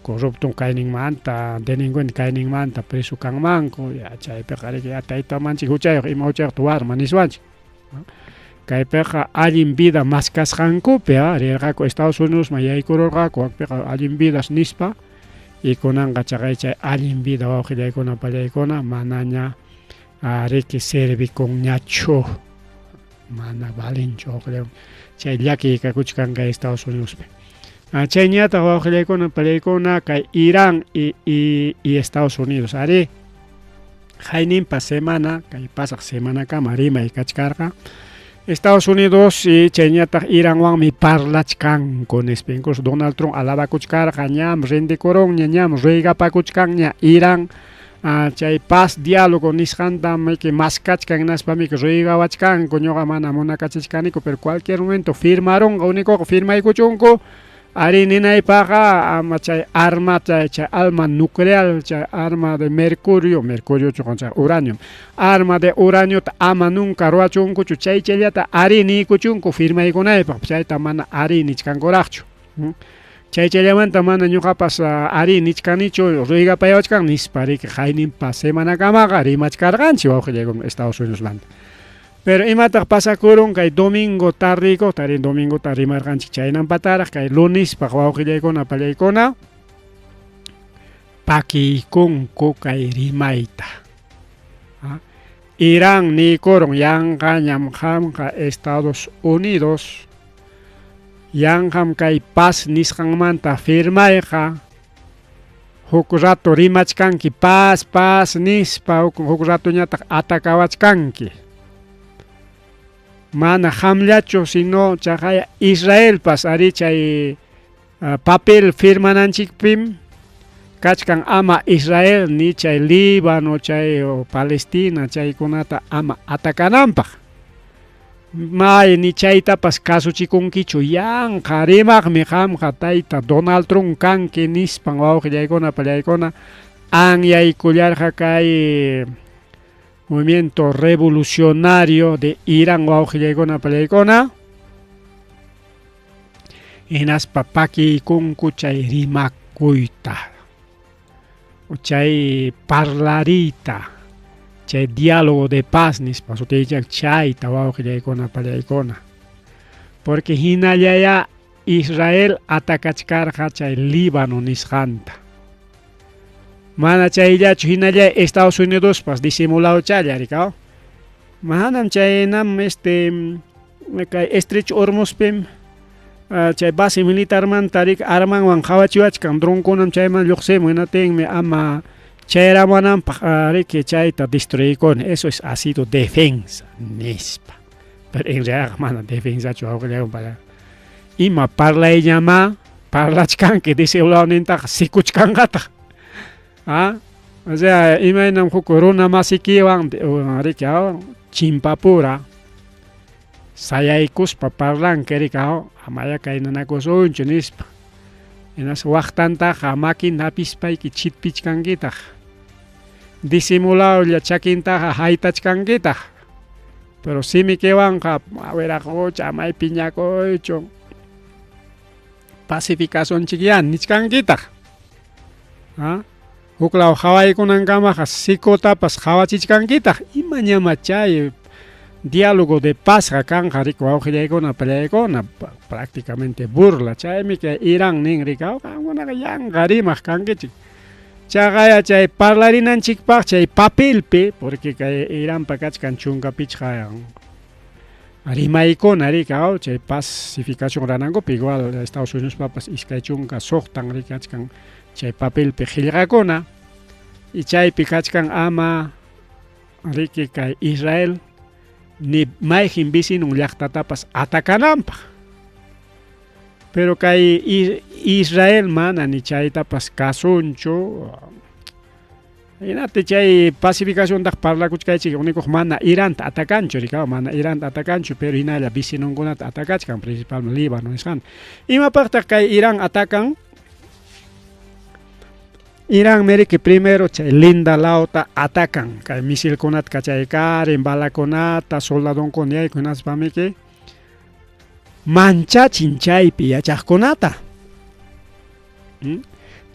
corrupto kayninmanta delincuente kayninmanta preso kanmanku ya chaypiqa riki ya tayta mamanchik huchayuq ima huchayuqta warma niswanchik kaypiqa allin vida maskasqankupi rirqaku Estados Unidosman yaykururqaku wakpiqa allin vidas nispa y kunanqa chaqay chay allin vida wawqillaykuna pallaykuna manaña riki servikunñachu mana valinchu wawqillaykuna chay llakiy kakuchkan kay Estados Unidospi chayñataq wawqillaykuna pallaykuna kay Irán y Estados Unidos ari hayninpa semana kay pasaq semanakama rimay kachkarqa. Estados Unidos y chayñataq Iranwanmi parlachkanku nispa. Incluso Donald Trump alabakuchkarqa ñam rendikurunña, ñam ruegapakuchkanña Irán chay paz diálogo nisqantam maskachkan hinaspamiki ruegawachkanku ñuqa mana munakachichkaniku pero cualquier momento firmarunqa unikuqa firmaykuchunku arí ninaypaqqa ama chay arma chay chay alma nuclear chay arma de mercurio mercurio chay uranio arma de uraniota ama nunca ruwachunkuchu chay chayllata arí niykuchunku firmaykunaypaq chayta mana arí nichkankuraqchu. Chay chayllamanta mana ñuqapas arí nichkanichu ruegapayawachkan nispa riki qayninpa semanakamaqa rimachkarqanchik wawqillaykuna Estados Unidosmanta. Pero imataq pasakurun kay domingo tardeykuqta arí domingota rimarqanchik chaynampataraq kay lunispaq wawqillaykuna pallaykuna pakiykunku kay rimayta. Irán niykurun yanqañam qamqa Estados Unidos yanqam kay paz nisqanmanta firmayqa huk rato rimachkanki paz paz nispa huk huk ratoñataq atacawachkanki. Mana qamllachu sino chaqaya Israelpas arí chay papel firmananchikpim kachkan ama Israel ni chay Líbano chay Palestina chaykunata ama atacananpaq. May ni chaytapas kasuchikunkichu yanqa rimaqmi qamqa tayta Donald Trump kanki nispan wawqillaykuna pallaykuna anyaykullarqa kay movimiento revolucionario de Irán wawqillaykuna pallaykuna hinaspa pakiykunku chay rimakuyta chay parlariyta chay diálogo de paz nispa sutiychak chayta wawqillaykuna pallaykuna porque hinallaya Israel atacachkarqa chay Líbano nisqanta mana chayllachu hinalla Estados Unidospas disimulawchalla rikaw manam chaynam este kay Estrecho Hormuzpim chay base militarmanta rik armanwan qawachiwachkan dronkunam chayman lluqsimun hinatinmi ama chayramunanpaq riki chayta destruykuni eso es ha sido defensa nispa pero en realidad mana defensachu wawqillaywan ima parlayñamá parlachkanki disimulawnintaqa sikuchkanqataq o sea imaynam huk runa masikiwan riki chimpapura sayaykuspa parlanki riki amaya kaynanakusunchu nispa hinaspa waqtantaqa makinta hapispayki chitpichkankitaq disimulawlla chakintaqa haytachkankitaq pero simikiwanqa wiraqucha amay piñakuychu pacificacionchikyá nichkankitaq huklaw qhawaykunankamaqa sikutapas qhawachichkankitaq imañama chay diálogo de pazqa kanqa riki wawqillaykuna pallaykuna prácticamente burla chaymi kay Irán nin riki qamkunaqa yanqa rimaq kankichik chaqaya chay parlarinanchikpaq chay papelpi porque kay Iranpa kachkan 15 rimaykuna riki chay pacificación ruranankupi igual Estados Unidospapas 26 riki kachkan chay papelpi qillqakuna y chaypi kachkan ama riki kay Israel ni mayqin vecinon llaqtatapas atacananpaq pero kay Israel mana ni chaytapas kasunchu hinaptin chay pacificaciontaq parlakuchkaychik unikuq mana Iranta atacanchu riki mana Iranta atacanchu pero hinalla vecinonkunata atacachkan principalmente Líbano nisqanta imapaqtaq kay Irán atacan Irán riki primero chay linda lawta atacan kay misilkunata kachaykarin balakunata soldadonkuna yaykun hinaspamiki manchachin chaypi yachaqkunata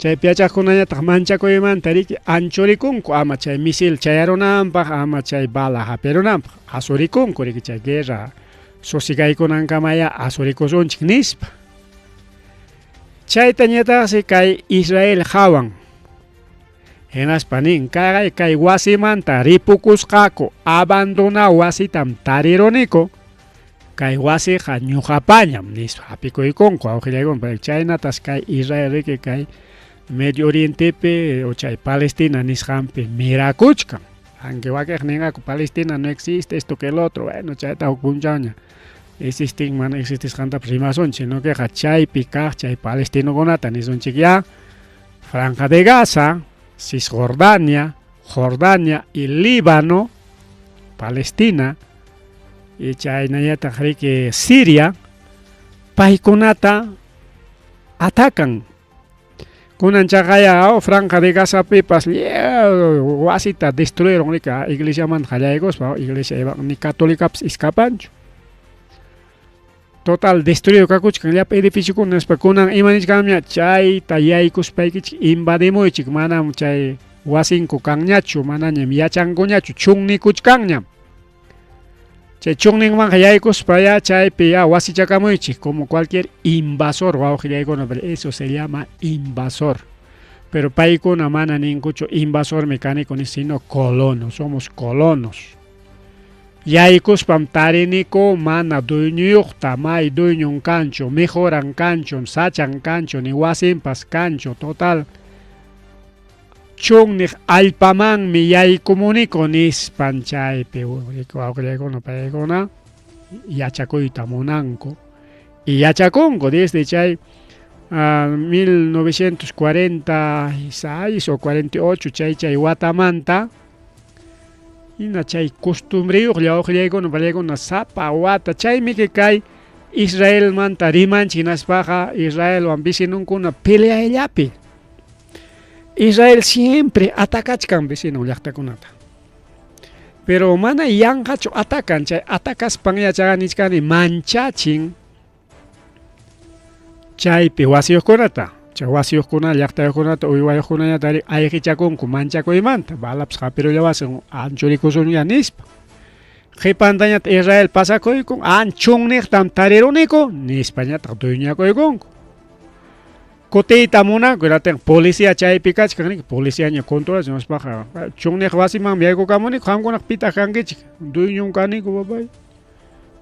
chaypi yachaqkunañataq manchakuymanta riki anchurikunku ama chay misil chayarunanpaq ama chay bala hapirunanpaq asurikunku riki chay guerra sosigaykunankamaya asurikusunchik nispa chaytañataqsi kay Israel hawan hinaspa nin kay kay wasimanta ripukusqaku abandonado wasitam tariruniku kay wasiqa ñuqapañam nispa hapikuykunku wawqillaykuna chaynatas kay Israel riki kay Medio Orientepi o chay Palestina nisqanpi mirakuchkan. Aunque wakiq ninqaku Palestina no existe, esto que el otro, bueno, chayta huk punchawña existin mana existisqantapas rimasunchik, sino queqa chaypi kaq chay palestinokunata nisunchik ya Franja de Gaza, Cisjordania, Jordania y Líbano, Palestina, y chaynallataq riki Siria, paykunata atacan. Kunan chaqaya oh, Franja de Gazapipas wasita destruyeron riki iglesiamanta qallaykuspa, iglesia ni católicapas iskapanchu. Total destruido kakuchkan llapa edificiokuna nispa kunan ima nichkanña chayta yaykuspaykichik invadimuychik manam chay wasinku kanñachu manañam yachankuñachu chunnikuchkanñam. Chay chunninmanqa yaykuspa ya chaypi ya wasichakamuychik como cualquier invasor wawqillaykuna, pero eso se llama invasor. Pero paykuna mana ninkuchu invasormi kaniku sino colonos, somos colonos. Yaykuspam tariniku mana dueñuyuqta, may dueñon kanchu, mejoran kanchu, sachan kanchu, ni wasinpas kanchu, total. Chunniq allpamanmi yaykumuniku nispan chaypi wawqillaykuna paykuna yachakuyta munanku. Y yachakunku desde chay 1946 o 48 chay chay watamanta hina chay costumbreyuqlla wawqillaykuna pallaykuna sapa wata chaymi kay Israelmanta rimanchik hinaspaqa Israelwan vecinunkuna peleayllapi. Israel siempre atacachkan vecinon llaqtakunata. Pero mana yanqachu atacan, chay atacaspan yachaqa nichkani manchachin chaypi wasiyuqkunata. Chay wasiyuqkuna llaqtayuqkunata uywayuqkunañata ayqichakunku manchakuymanta, balapas hapirullawasun anchurikusunña nispa. Qhipantañataq Israel pasakuykun, anchunniqtam tariruniku nispañataq dueñakuykunku. Kutiyta munanku, hinaptin policía chaypi kachkan riki, policiaña controlachin nispaqa chunniq wasimanmi yaykukamuniku, qamkunaqa pitaq kankichik, dueñon kaniku papay.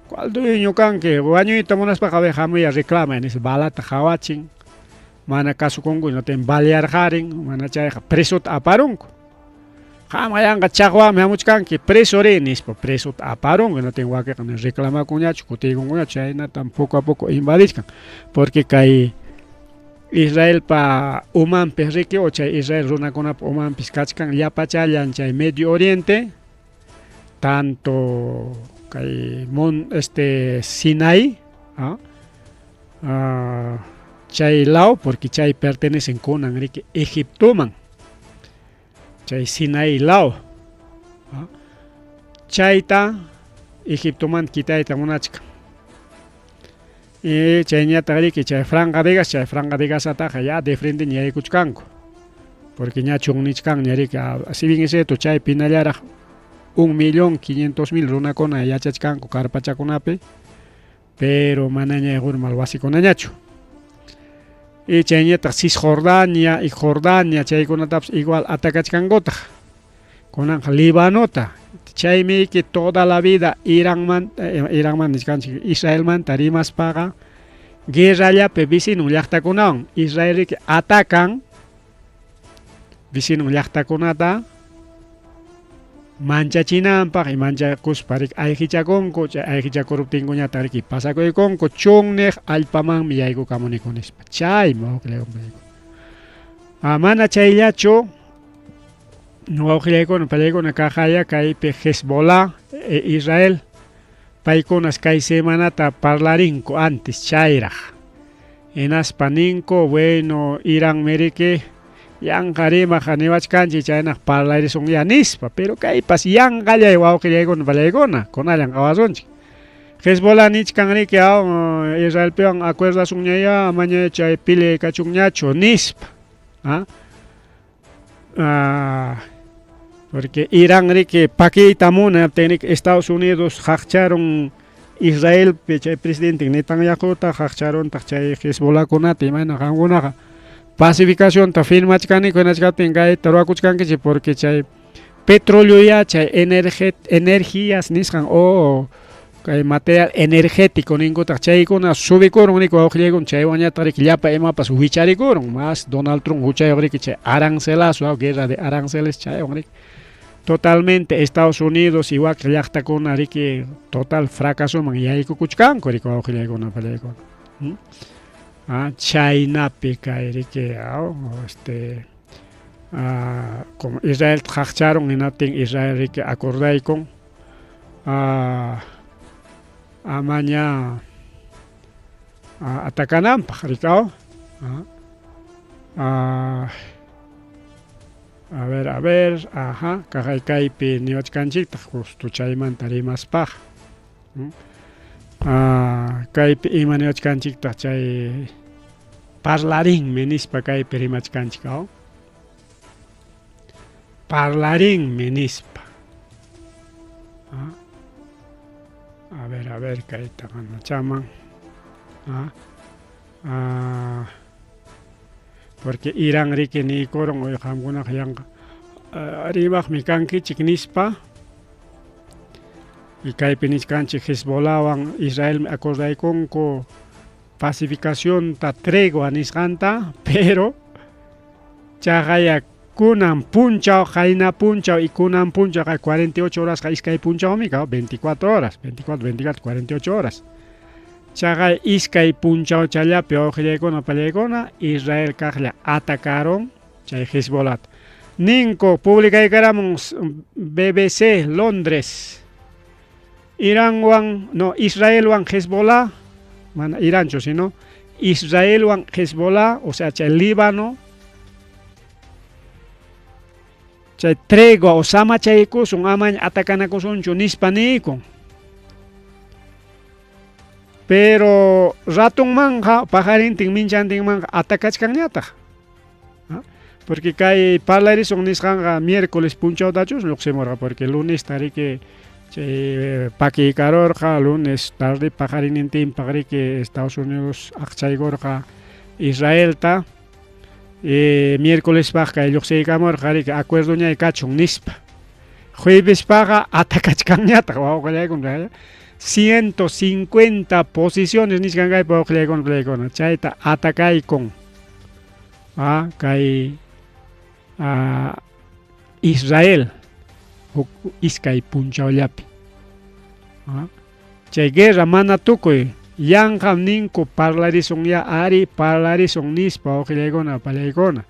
¿Cuál dueño kanki? Wañuyta munaspaqa a ver hamuya reclamay nispa balata qawachin, mana kasukunku hinaptin balearqarin, mana chayqa presota aparunku. Qamqa yanqa chaqwanmi hamuchkanki preso ri nispa presota aparunku, hinaptin wakinqa ni reclamakunñachu kutiykunkuñachu, chaynatam poco a poco invadichkan, porque kay Israelpa umanpi riki o chay Israel runakunapa umanpis kachkan llapachallan chay Medio Oriente, tanto kay mon este Sinai, chay law, porque chay pertenecen kunan riki Egiptoman, chay Sinai law, chayta Egiptomanta kitayta munachkan. Y chayñataq riki chay Franja de Gaza, chay Franja de Gazataqa ya de frente ña yaykuchkanku, porque ña chunnichkanña riki, si bien es cierto chay pinallaraq 1.500.000 runakuna yachachkanku karpachakunapi, pero manaña mal wasikunañachu. Y chayñataq Cisjordania y Jordania chaykunatapas igual atacachkankutaq. Kunanqa Libanota, chaymi que toda la vida Iranmanta, Iranmanta nichkanchik, Israelmanta rimaspaqa guerrallapi vecinon llaqtakunawan Israel riki atacan vecinon llaqtakunata manchachinanpaq y manchakuspa riki ayqichakunku, chay ayqichakuruptinkuñataq riki pasakuykunku chunniq allpamanmi yaykukamuniku nispa. Chaymi wawqillaykuna. Mana chayllachu wawqillaykuna pallaykuna kaqaya kaypi Hezbollah e Israel paykunas kay semanata parlarinku antes chayraq. Hinaspa ninku, bueno, Iranmi riki yanqa rimaq niwachkanchik chaynaq parlarisunya nispa, pero kaypas yanqallay wawqillaykuna pallaykuna kunallan qawasunchik. Hezbollah nichkan riki Israelpiwan acuerdasunñaya amaña chay peleay kachunñachu nispa. Porque Irán riki pakiyta munaptin riki Estados Unidos qaqcharun Israelpi chay presidente Netanyahuta qaqcharuntaq chay Hezbollahkunata imayna qamkunaqa pacificacionta firmachkaniku hinachkaptin kayta ruwakuchkankichik porque chay petróleo ya chay energías nisqan o kay material energético ninkutaq chaykuna subikurun riki wawqillaykuna chaywanñataq riki llapa imapas wicharikurun, más Donald Trump huchayuq riki chay arancelazo, guerra de aranceles chaywan riki. Totalmente Estados Unidos y wak llaqtakuna riki total fracasoman yaykukuchkanku riki wawqillaykuna pallaykuna. Ah, chaynapi kay riki este ah, como Israel qaqcharun hinaptin Israel riki acordaykun ah, amaña atacananpaq riki ah, ah, A ver, a ver, ajá, kaqay kaypi niwachkanchiktaq justo chaymanta rimaspaq. Ah, kaypi ima niwachkanchiktaq chay parlarinmi nispa kaypi rimachkanchik, aw? Parlarinmi nispa. Ah. A ver, a ver, kayta manachaman. Ah. Ah, porque Irán riki niykurun oye qamkunaqa yanqa rimaqmi kankichik nispa y kaypi nichkanchik Hezbolahwan Israelmi acordaykunku pacificacionta tregua nisqanta pero chaqaya kunan punchaw qayna punchaw y kunan punchawqa 48 horasqa iskay punchawmi 24 horas 24 24 48 horas Chaqay iskay punchawchallapi wawqillaykuna pallaykuna Israel kaqlla atacaron chay Hezbollah. Ninku publicaykaramun BBC Londres. Iranwan, no, Israelwan Hezbollah, mana Iranchu, sino Israelwan Hezbollah, o sea, chay Líbano, chay tregua o samachaykusun amaña atacanakusunchu nispa niykun. Pero ratunmanja, pajarintin, minchantinmanja, atacachkanñataq. Porque kay parlarisun nisqanqa miércoles punchawtachus lluqsimurqa, porque lunes riki chay pakiykarurqa, lunes tarde paqarinintinpaq riki Estados Unidos aqchaykurqa Israelta, miércolespaq kay lluqsiykamurqa riki acuerdoñay kachun nispa. Juevespaqa atacachkanñataq wawqillaykuna 150 posiciones nisqan kaypi wawqillaykuna pallaykuna chayta atacaykun. Ah, kay Israel huk iskay punchawllapi. Ah, chay guerra mana tukuy yanqam ninku parlarisun ya ari parlarisun nispa wawqillaykuna pallaykuna.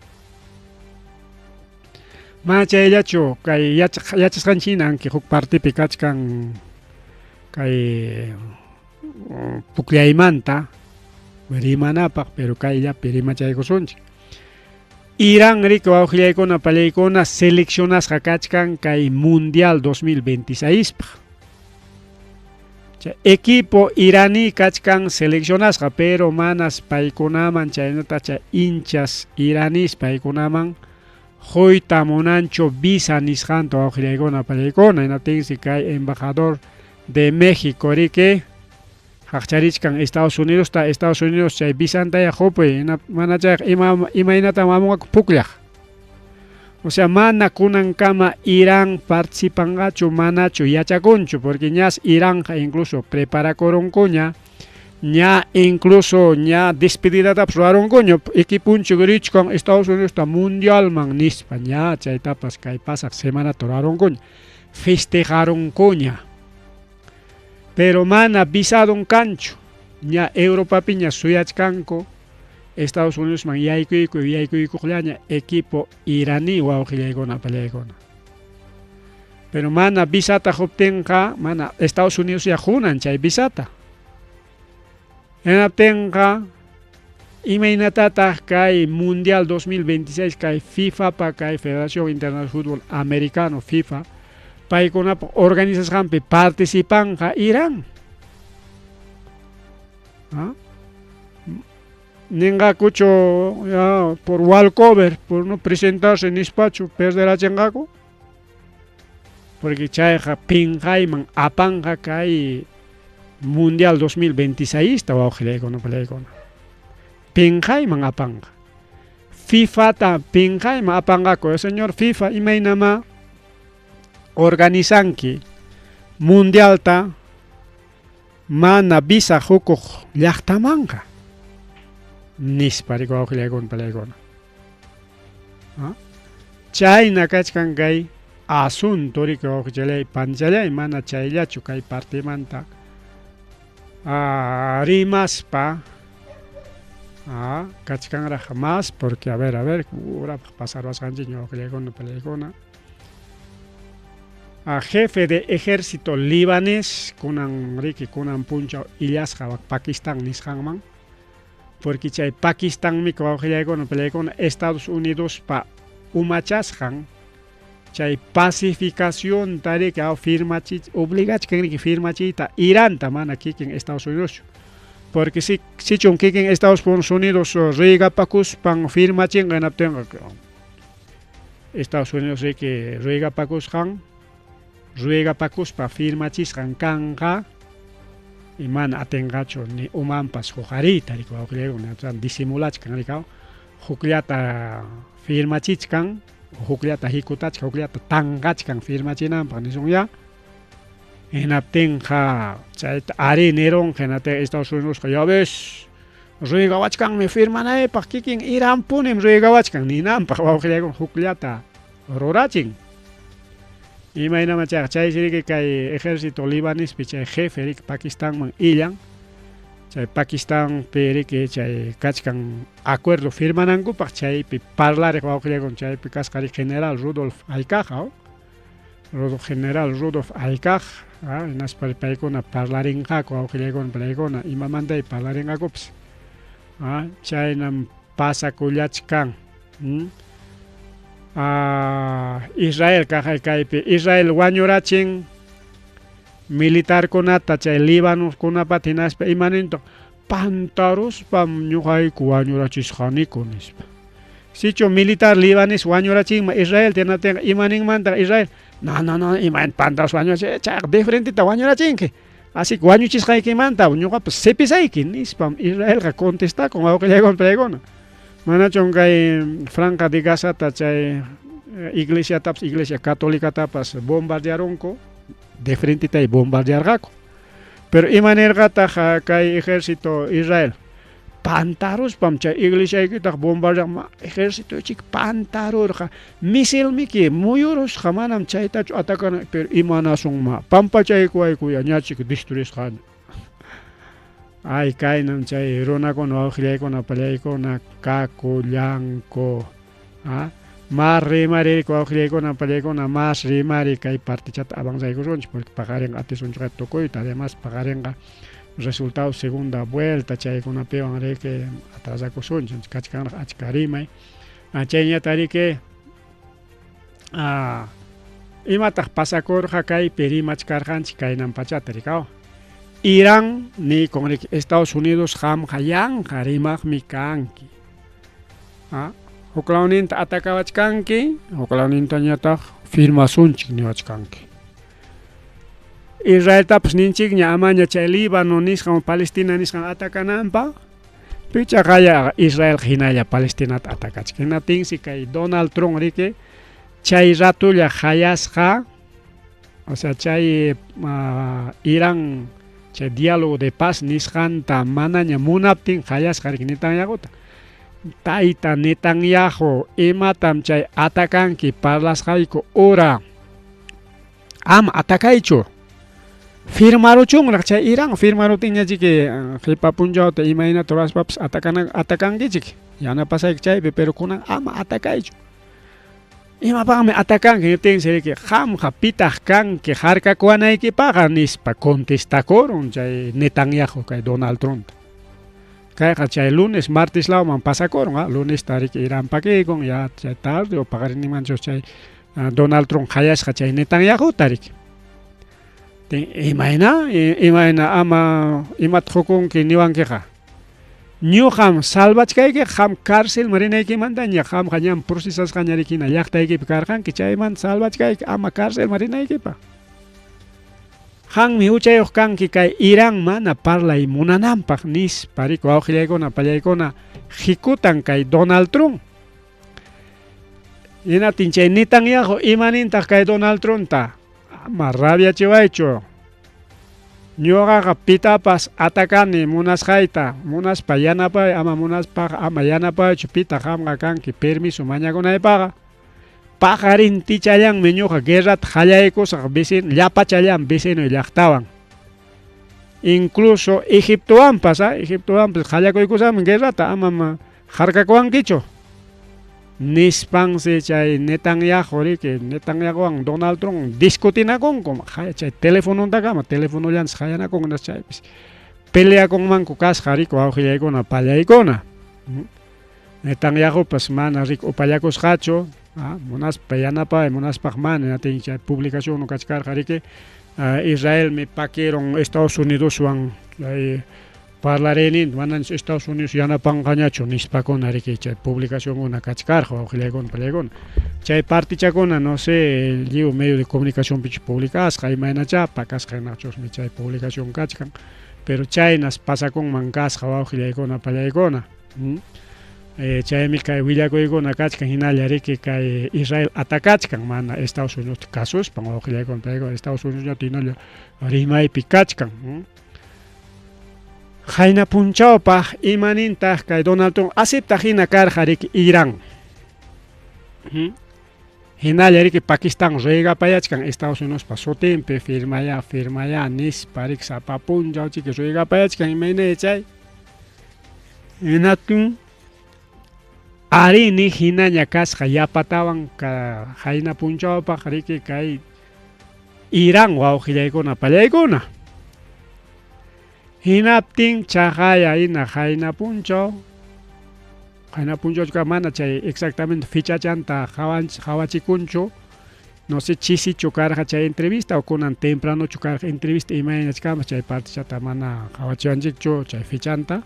Mana chayllachu kay yachasqanchik hina anki huk partipi kachkan kay pukllaymanta rimanapaq, pero kayllapi rimachaykusunchik. Irán riki wawqillaykuna pallaykuna seleccionasqa kachkan kay Mundial 2026 paq. Chay equipo iraní kachkan seleccionasqa, pero manas paykunaman chaynata chay hinchas iraníes paykunaman quyta munanchu visa nisqanta wawqillaykuna pallaykuna. Hinaptinsi kay embajador de México riki haqcharichkan Estados Unidosta, Estados Unidos chay visantaya qupuy, mana chayqa imaynatam hamunqaku pukllaq. O sea, mana kunankama Irán participanqachu manachu yachakunchu, porque ñas Iranqa incluso preparakurunkuña, ña incluso ña despedidatapas ruwarunkuña, equipunchik richkan Estados Unidosta mundialman nispa, ña chaytapas kay pasaq semanata ruwarunkuña, festejarunkuña. Pero mana visadun kanchu, ña Europapiña suyachkanku Estados Unidosman yaykuykuy yaykuykuqllaña equipo iraní wawqillaykuna pallaykuna. Pero mana visata quptinqa, mana Estados Unidos ya hunan chay visata. Hinaptinqa imaynatataq kay Mundial 2026 kay FIFA pa kay Federación Internacional de Fútbol Americano FIFA paykunapa organizasqanpi participanqa Irán. ¿Ah? Ninqakuchu ya por walkover, por no presentarse nispachu perderachinqaku. Porque chayqa pinqayman apanqa kay Mundial 2026 ta wawqillaykuna pallaykuna. Pinqayman apanqa. FIFAta pinqayman apanqaku. Señor FIFA, imaynama organizanki Mundialta mana visa hukuq llaqtamanqa nispa riki wawqillaykuna pallaykuna. Chayna kachkan kay asunto riki wawqichalay panchalay mana chayllachu kay partimanta rimaspa kachkanraq más porque a ver a ver urapaq pasarwasqanchik ñawqillaykuna palaykuna jefe de ejército libanés kunan riki kunan punchaw illasqa Pakistán nisqanman porque chay Pakistanmi wawqillaykuna palaykuna Estados Unidospa umachasqan chay pacificación riki firmachi obligachkan riki firmachiyta Iranta mana kikin Estados Unidos porque si sichun kikin Estados Unidos rigapakuspan firmachinqa hinaptinqa Estados Unidos riki rigapakusqan ruegapakuspa firmachisqan kanqa y mana atinqachu ni umanpas huqariyta riki wawqillaykuna disimulachkan riki hukllata firmachichkan hukllata hikutachkan hukllata tanqachkan firmachinanpaq nisunya hinaptinqa chayta ari nirunqa hinaptin Estados Unidosqa ya ves ruegawachkanmi firmanaypaq kikin Iranpunim ruegawachkan ninanpaq wawqillaykuna hukllata rurachin imaynama chayqa chaysi riki kay ejército libanespi chay jefe riki Pakistanman illan chay Pakistanpi riki chay kachkan acuerdo firmanankupaq chaypi parlariq wawqillaykuna chaypi kasqa riki general Rudolf Aykaqa General Rudolf Aykaj hinaspa paykuna parlarinqaku wawqillaykuna palaykuna imamantay parlarinqakupas chaynam pasakullachkan Israel kaqay kaypi Israel wañurachin militarkunata chay Líbanokunapata hinaspa imanintaq pantaruspam ñuqayku wañurachisqaniku nispa sichu militar libanés wañurachinman Israel hinaptinqa imaninmantaq Israel no no no imayna pantaruspa wañurachin chayqa diferenteta wañurachinki así que wañuchisqaykimanta ñuqapas sipisayki nispam Israelqa contestakun wawqillaykuna paykuna manachun kay Franja de Gazata chay iglesiatapas iglesia católicatapas bombardearunku de frenteta bombardearqaku pero imanirqataq kay ejército Israel pantaruspam chay iglesiaykitaq bombardeaq ejército chik pantarurqa misilmiki muyurusqa manam chaytachu atakana pero imanasunma pampachaykuwaykuya ñachik destruisqaña ay kaynam chay runakuna wawqillaykuna pallaykuna kakullanku mas rimari wawqillaykuna pallaykuna mas rimari kay partichata avanzaykusunchik porque paqarinqa atisunchik tukuyta además paqarinqa resultado segunda vuelta chaykunapiwan riki atrasakusunchik kachkanraq achka rimay chayñata riki imataq pasakurqa kaypi rimachkarqanchik kaynan pachata rikaw Irán nikun riki Estados Unidos qamqa yanqa rimaqmi kanki huklawninta atakawachkanki huklawnintañataq firmasunchik niwachkanki Israeltapas ninchikña amaña chay Líbano nisqan Palestina nisqan atakananpaq pichaqaya Israel hinalla Palestinata atakachkan hinaptinsi kay Donald Trump riki chay ratulla hayasqa o sea chay Irán chay diálogo de paz nisqanta manaña munaptin hayasqa riki Netanyahuta tayta Netanyahu imatam chay atakanki parlasqayku ura ama atakaychu firmaruchunraq chay Irán firmarutinñachiki qipa punchawta imaynata ruraspapas atakankichik yanapasayki chaypi pero kunan ama atakaychu imapaqmi atakanki niptinsi riki qamqa pitaq kanki harkakuwanaykipaqa nispa contestakurun chay Netanyahu kay Donald Trump kayqa chay lunes martes lawman pasakurun lunesta riki Irán pakikun ya chay tarde o paqarinninmanchus chay Donald Trump hayasqa chay Netanyahuta riki imayna imayna ama imata qukunki niwankiqa ñuqam salvachkayki qam carcelman rinaykimantaña qamqa ñam procesasqaña riki hina llaqtaykipi karqanki chaymanta salvachkayki ama carcelman rinaykipaq qanmi huchayuq kanki kay Irán mana parlay munananpaq nispa riki wawqillaykuna pallaykuna hikutan kay Donald Trump hinaptin chay Netanyahu imanintaq kay Donald Trumpta ama rabiachiwaychu ñuqaqa pitapas atakani munasqayta munaspa yanapay ama munaspaqa ama yanapaychu pitaq qamqa kanki permiso mañakunaypaqa Paqarintichallanmi ñuqa guerrata qallaykusaq vecino llapachallan vecinoy llaqtawan. Incluso Egiptowanpas, ah, Egiptowanpas qallakuykusaqmi guerrata, amam harkakuwankichu. Nispansi chay Netanyahu riki, Netanyahuwan Donald Trump discutinakunku, chay telefonontakama, telefonollanchis qayanakunku chaypis. Peleakunmanku kasqa riki wawqillaykuna, pallaykuna. Netanyahupas mana riki upallakusqachu, munaspa yanapaway, munaspaq mana, natin chay publicación kachkarqa riki, Israelmi pakirun Estados Unidoswan chay parlariyninta, mananchis Estados Unidos yanapanqañachu nispakuna riki chay publicacionkuna kachkarqa wawqillaykuna, pallaykuna. Chay partichakuna no sé, lliw medio de comunicacionpichu publicasqa, imaynachá pakasqa hinachusmi chay publicación kachkan, pero chaynas pasakunman kasqa wawqillaykuna, pallaykuna. Chaymi kay willakuykuna kachkan hinalla riki kay Israel atakachkan mana Estados Unidos kasuspan wawqillaykuna, pallaykuna, Estados Unidos hinalla rimaypi kachkan. Qayna punchawpaq imanintaq kay Donald Trump aceptaq hina karqa riki Irán. Hinalla riki Pakistán ruegapayachkan Estados Unidospa sutinpi firmaya, firmaya nispa riki sapa punchaw chiki ruegapayachkan imayna chay. Hinaptin arini hinaña kasqa yapatawan ka qayna punchawpaq riki kay Irán wawqillaykuna pallaykuna. Hinaptin chaqaya hina qayna punchaw, qayna punchawchka mana chay exactamente fichachanta qawachikunchu, no sé chisichu karqa chay entrevista o kunan tempranochu karqa entrevista imaynachkanpas chay partichata mana qawachiwanchikchu chay fichanta.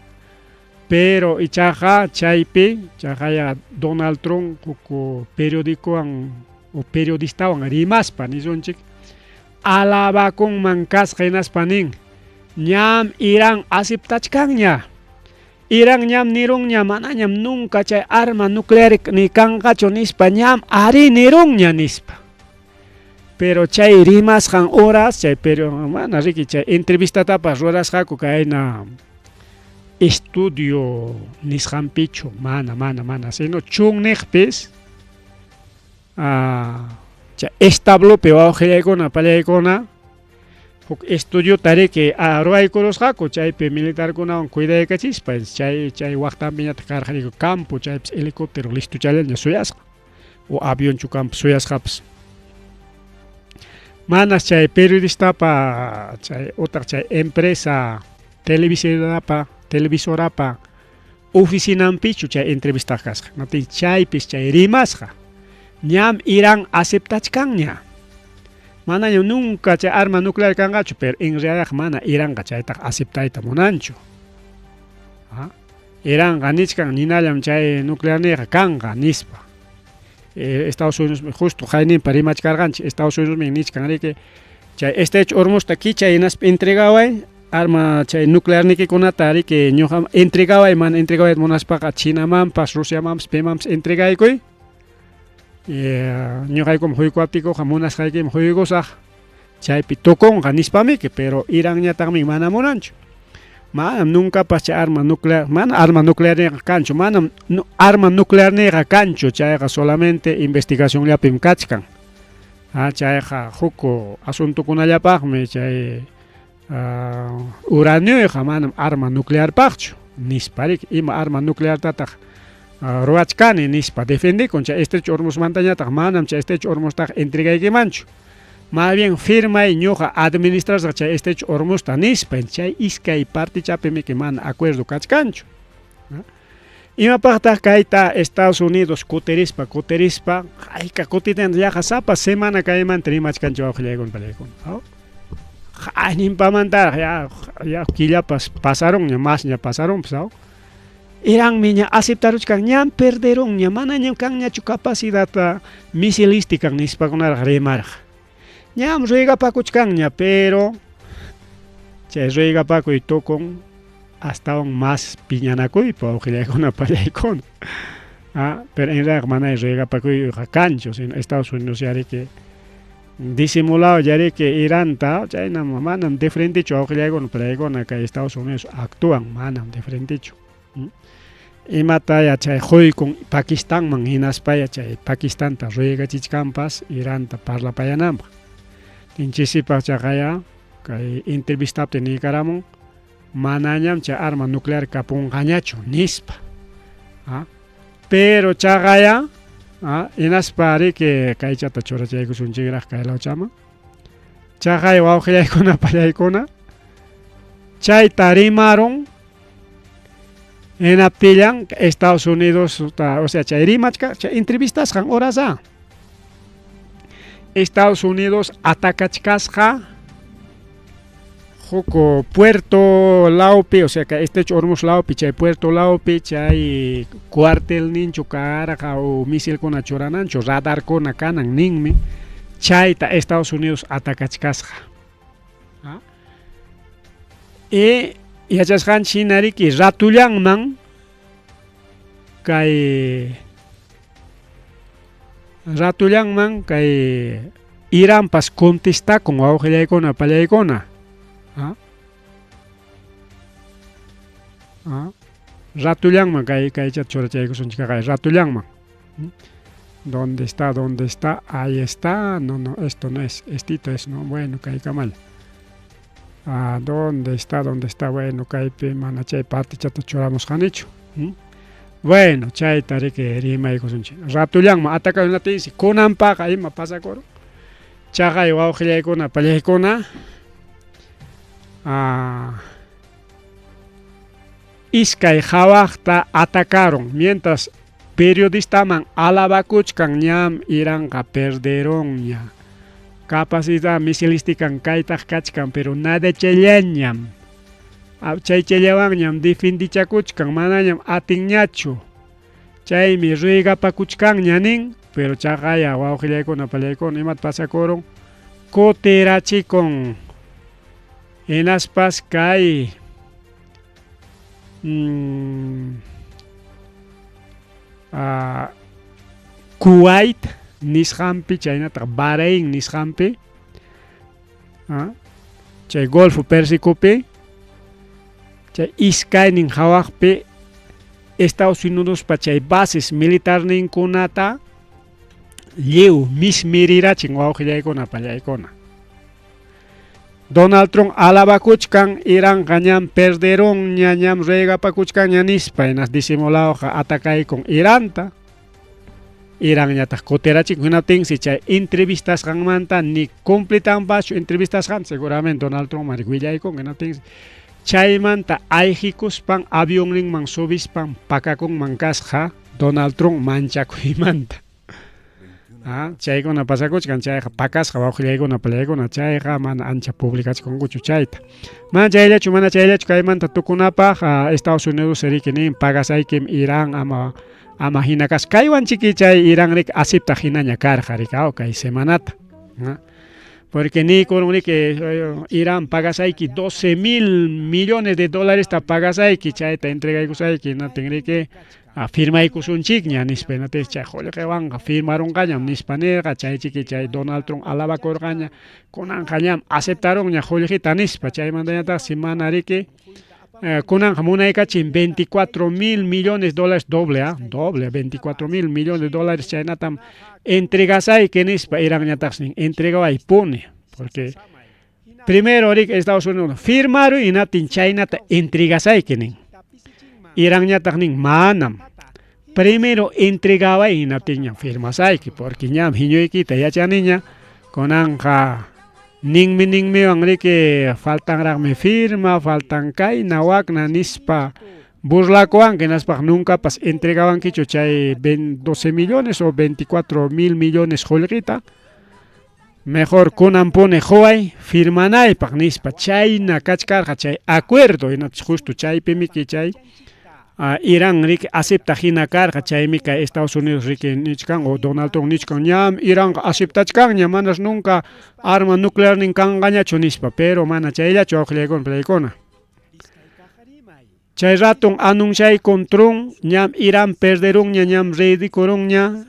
Pero ichaqa chaypi chaqaya Donald Trump huk periodicowan o periodistawan rimaspa nisunchik alabakunman kasqa hinaspa nin ñam Irán aceptachkanña. Irán ñam nirunña manañam nunca chay arma nuclear ni kanqachu nispa ñam ari nirunña nispa. Pero chay rimasqan horas chay pero mana riki chay entrevistatapas rurasqaku kayna estudio nisqanpichu mana mana mana sino chunniqpis chay establopi wawqillaykuna pallaykuna huk estudiota riki ruwaykurusqaku chaypi militarkunawan cuidaykachispa chay chay waqtanpiñataq karqa riki campo chaypis helicóptero listochallaña suyasqa o avionchu kanpas suyasqapas. Manas chay periodistapa chay utaq chay empresa televisorapa televisorapa oficinanpichu chay entrevista kasqa. Natin chaypis chay rimasqa. Ñam Irán aceptachkanña. Manaña nunca chay arma nuclear kanqachu, pero en realidad mana Iranqa chaytaqa aceptayta munanchu. Iranqa nichkan ninallam chay nuclearniqa kanqa nispa. Estados Unidos justo qayninpa rimachkarqanchik Estados Unidos nichkan riki chay estrecho Hormuzta kichay hinaspa entregaway arma chay nuclearnikikunata riki ñuqa entregaway mana entregaway munaspaqa Chinamanpas Rusiamanpas pimanpas entregaykuy. Ñuqaykum huykuwaptikuqa munasqaykiman huykusaq chaypi tukunqa nispamiki, pero Iranñataqmi mana munanchu. Manam nuncapas chay arma nuclear, mana arma nuclearniqa kanchu, manam arma nuclearniqa kanchu, chayqa solamente investigacionllapim kachkan. Chayqa huk asuntokunallapaqmi chay uranioyqa manam arma nuclearpaqchu nispa riki, ima arma nucleartataq ruwachkani nispa defendikun chay estrecho Hormuzmantañataq manam chay estrecho Hormuztaqa entregaykimanchu. Más bien firmay ñuqa administrasaq chay estrecho Hormuzta nispa chay iskay partichapimi mana acuerdo kachkanchu. Imapaqtaq kayta Estados Unidos kutirispa kutirispa hayka kutitan yaqa sapa semana kaymanta rimachkanchik wawqillaykuna pallaykuna. Hayninpamantaraq ya ya killapas pasarunña masña pasarunpas Iranmi ña aceptaruchkan ñam perderunña manañam kanñachu capacidad misilística nispakunaraq rimarqa. Ñam ruegapakuchkanña pero chay ruegapakuy tukun astawan más piñanakuypa wawqillaykuna pallaykuna. Pero en realidad mana ruegapakuyqa kanchu sino Estados Unidos yariki disimulado yariki Iranta chaynam manam de frentechu wawqillaykuna pallaykuna kay Estados Unidos actúan manam de frentechu. Imataya chay quykun Pakistanman hinaspaya chay Pakistanta ruegachichkanpas Iranta parlapayananpaq. Tinchisipaq chaqaya kay entrevistapi niykaramun manañam chay arma nuclear kapunqañachu nispa. Pero chaqaya hinaspa riki kaychata churachaykusunchikraq kay lawchaman. Chaqay wawqillaykuna pallaykuna chayta rimarun hinaptillan Estados Unidos o sea chay rimachka chay entrevistasqan horasa Estados Unidos atacachkasqa huk puerto lawpi, o sea que Estrecho Hormuz lawpi, chay puerto lawpi, chay cuartelninchu karqa o misilkuna churananchu, radarkuna kanan ninmi, chayta Estados Unidos atacachkasqa. Y yachasqanchik hina riki ratullanman kay ratullanman kay Iranpas contestakun wawqillaykuna pallaykuna. Ratullanman kay kaychata churachaykusunchik kay ratullanman. ¿Dónde está? ¿Dónde está? Ahí está. No, no, esto no es. Estito es, no. Bueno, kaykamalla. ¿Dónde está? ¿Dónde está? Bueno, kaypi mana chay partichata churamusqanichu. Bueno, chayta riki rimaykusunchik. Ratullanman atakarunatinsi kunanpaqa ima pasakurun. Chaqay wawqillaykuna pallaykuna iskay hawaqta atacaron mientras periodistaman alabakuchkan ñam Iranqa perderonña. Capacidad misilística kaytaq kachkan pero nada challañam. Chaychallawanñam defendichakuchkan manañam atinñachu. Chaymi ruegapakuchkanña nin, pero chaqaya wawqillaykuna pallaykuna imata pasakurun kutirachikun. Hinaspas kay Kuwait nisqanpi chaynataq Bahrein nisqanpi chay Golfo Persicopi chay iskaynin hawaqpi Estados Unidospa chay bases militarninkunata lliw mismirirachin wawqillaykuna pallaykuna. Donald Trump alabakuchkan Iranqa ñam perderunña ñam ruegapakuchkanña nispa hinas disimulawqa atakaykun Iranta. Iranñataq kutirachikun hinaptinsi chay entrevistasqanmanta ni cumplitanpaschu entrevistasqanta seguramente Donald Trump willaykun hinaptinsi chaymanta ayqikuspan avionninman subispan pakakunman kasqa Donald Trump manchakuymanta. Chaykuna pasakuchkan chayqa pakasqa wawqillaykuna pallaykuna chayqa mana ancha publicachikunkuchu chayta. Mana chayllachu kaymanta tukunapaq Estados Unidos riki nin pagasaykim Irán ama ama hina kasqa. Kaywan chiki chay Irán riki aceptaq hinaña karqa riki kay semanata. Porque niykurun riki Irán pagasayki 12,000 millones de dólares ta pagasayki chayta entregaykusayki hinaptin riki firmaykusunchikña nispa hinaptin chay qullqiwanqa firmarunqañam nispa nirqa chay chiki chay Donald Trump alabakurqaña kunanqa ñam aceptarunña qullqita nispa chaymantañataqsi mana riki kunanqa munaykachin 24,000 millones de dólares doble doble 24,000 millones de dólares chaynatam entregasayki nispa Iranñataqsi nin entregawaypuni porque primero riki Estados Unidos firmaruy hinaptin chaynata entregasayki nin. Iranñataq nin manam. Primero entregaway hinaptinñam firmasayki porque ñam hiñuykita yachaniña kunanqa ninmi ninmiwan riki faltanraqmi firma, faltan kayna wakna nispa burlakuwanki hinaspaqa nuncapas entregawankichu chay 12 millones o 24,000 millones qullqita. Mejor kunanpuni quway firmanaypaq nispa chayna kachkarqa chay acuerdo hinapis justo chaypimiki chay Irán riki aceptaq hina karqa chaymi kay Estados Unidos riki nichkan o Donald Trump nichkan ñam Iranqa aceptachkanña manas nunca arma nuclearnin kanqañachu nispa pero mana chayllachu wawqillaykuna pallaykuna. Chay ratun anunciaykun Trump ñam Irán perderunña ñam redikurunña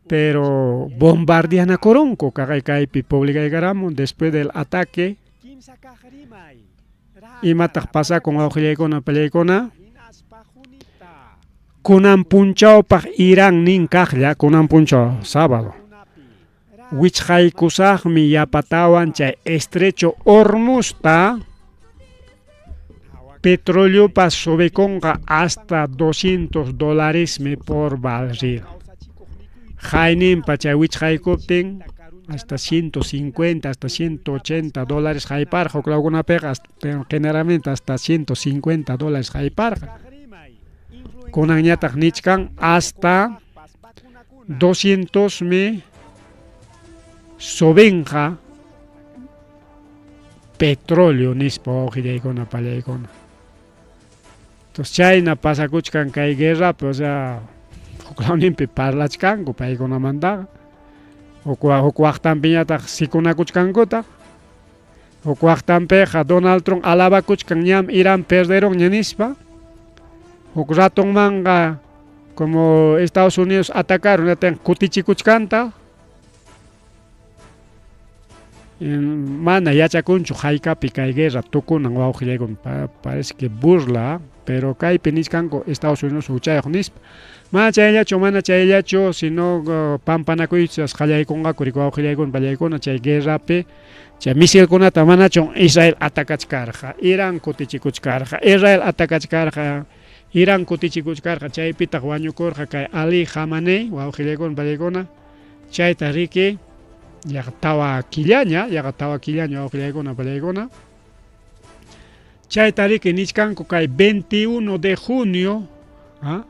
pero bombardeanakurunku kaqay kaypi publicaykaramun después del ataque imataq pasakun wawqillaykuna pallaykuna Kunan punchawpaq Irán nin kaqlla kunan punchaw sábado. Wichqaykusaqmi yapatawan chay estrecho Hormuzta petroleopas subikunqa hasta 200 dólaresmi por barril. Hayninpa chay wichqaykuptin hasta 150, hasta 180 dólares hayparqa, huklawkunapiqa generalmente hasta 150 dólares hayparqa. Kunanñataq nichkan hasta 200 mi subinqa petróleo nispa wawqillaykuna pallaykuna. Entonces chayna pasakuchkan kay guerrapi, o sea, huklawninpi parlachkanku paykunamantaqa. Huk huk waqtanpiñataq sikunakuchkankutaq. Huk waqtanpiqa Donald Trump alabakuchkan ñam Irán perderunña nispa. Huk ratonmanqa como Estados Unidos atacaron kutichikuchkantaq. Mana yachakunchu haykapi kay guerra tukunan wawqillaykuna, parece que burla, pero kaypi nichkanku Estados Unidos huchayuq nispa. Mana chayllachu, mana chayllachu, sino pampanakuychas qallaykunqaku riki wawqillaykuna pallaykuna chay guerrapi chay misilkunata manachun Israel atakachkarqa, Irán kutichikuchkarqa, Israel atakachkarqa, Irán kutichikuchkarqa, chaypitaq wañukurqa kay Ali Khamenei wawqillaykuna pallaykuna, chayta riki yaqa tawa killaña, yaqa tawa killaña wawqillaykuna pallaykuna. Chayta riki nichkanku kay 21 de junio, ¿ah?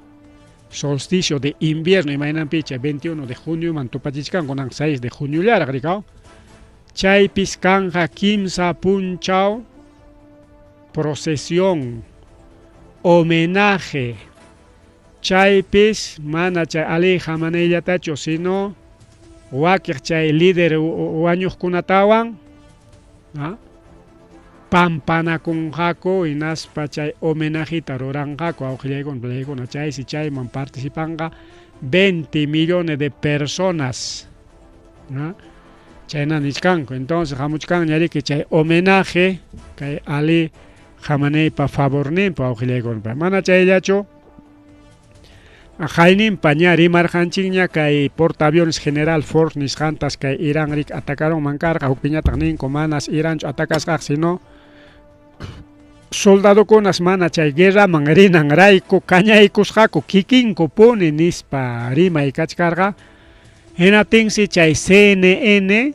Solsticio de invierno, imaynanpi chay 21 de junio man tupachichkanku kunan 6 de junio llaraq rikaw. Chaypis kanja kimsa punchaw procesión, homenaje. Chaypis mana chay Ali Khameneillatachu, sino wakiq chay líder wañuqkunatawan, ¿ah? Pampanakunqaku hinaspa chay homenajita ruranqaku awqillaykuna pallaykuna, chaysi chayman participanqa 20 millones de personas, ¿ah? Chayna nichkanku. Entonces hamuchkanña riki chay homenaje kay Ali Khameneipa favorninpa awqillaykuna. Mana chayllachu, hayninpa ña rimarqanchikña kay portaaviones General Ford nisqantas kay Irán rik atacaronman karqa, hukpiñataq ninku manas Iranchu atakasqaq, sino soldadokunas mana chay guerraman rinanrayku kañaykusqaku kikinkupuni nispa rimay kachkarqa. Hinaptinsi chay CNN,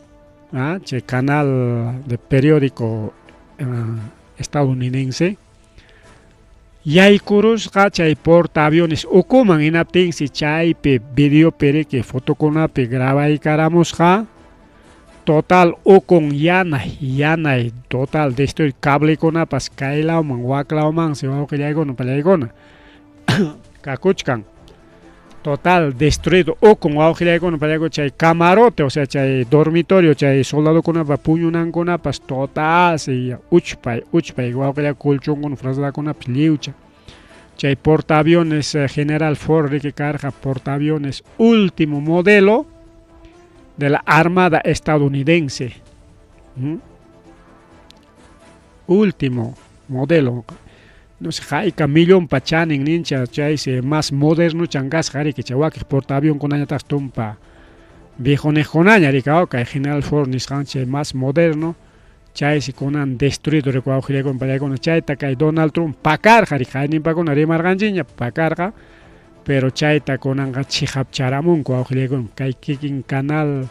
chay canal de periódico estadounidense, yaykurusqa chay portaaviones ukuman, hinaptinsi chaypi videopi riki fotokunapi grabaykaramusqa total ukun yanay, yanay, total destruir cablekunapas kaylawman waklawmansi wawqillaykuna pallaykuna kakuchkan. Total destruido ukun wawqillaykuna pallaykuna chay camarote, o sea chay dormitorio, chay soldadokunapa puñunankunapas total si uchpay, uchpay wawqillay colchonkuna frazakunapas lliwcha. Chay portaaviones General Ford riki karqa portaaviones último modelo de la Armada estadounidense. Último modelo. No sé, hayka millonpa chanin nincha chaysi más moderno chankasqa riki chay wakiq portaavionkunañataq tumpa viejoniqkunaña riki kay General Ford nisqan chay más moderno, chaysi kunan destruido riki wawqillaykuna pallaykuna, chayta kay Donald Trump pakarqa riki hayninpakuna rimarqanchikña pakarqa, pero chayta kunanqa chiqapcharamunku wawqillaykuna kay kikin canal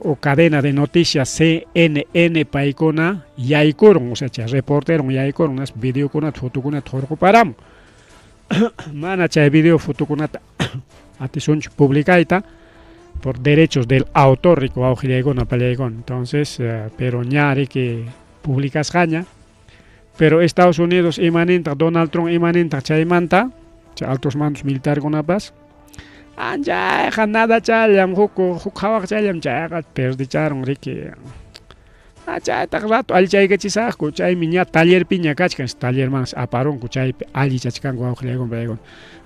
o cadena de noticias CNN paykuna yaykurun, o sea chay reporteron yaykurun naspa videokunata fotokunata hurquparamun. Mana chay video fotokunata atisunchu publicayta por derechos del autor riki wawqillaykuna pallaykuna. Entonces, pero ña riki publicasqaña, pero Estados Unidos imanintaq Donald Trump imanintaq chaymanta, chay altos mandos militarkunapas anchayqa nada challam huk huk hawaq challam chayqa perdicharun riki. Chaytaq rato allichaykachisaqku, chaymi ña tallerpiña kachkan, tallermansi aparunku chaypi allichachkanku wawqillaykuna pallaykuna.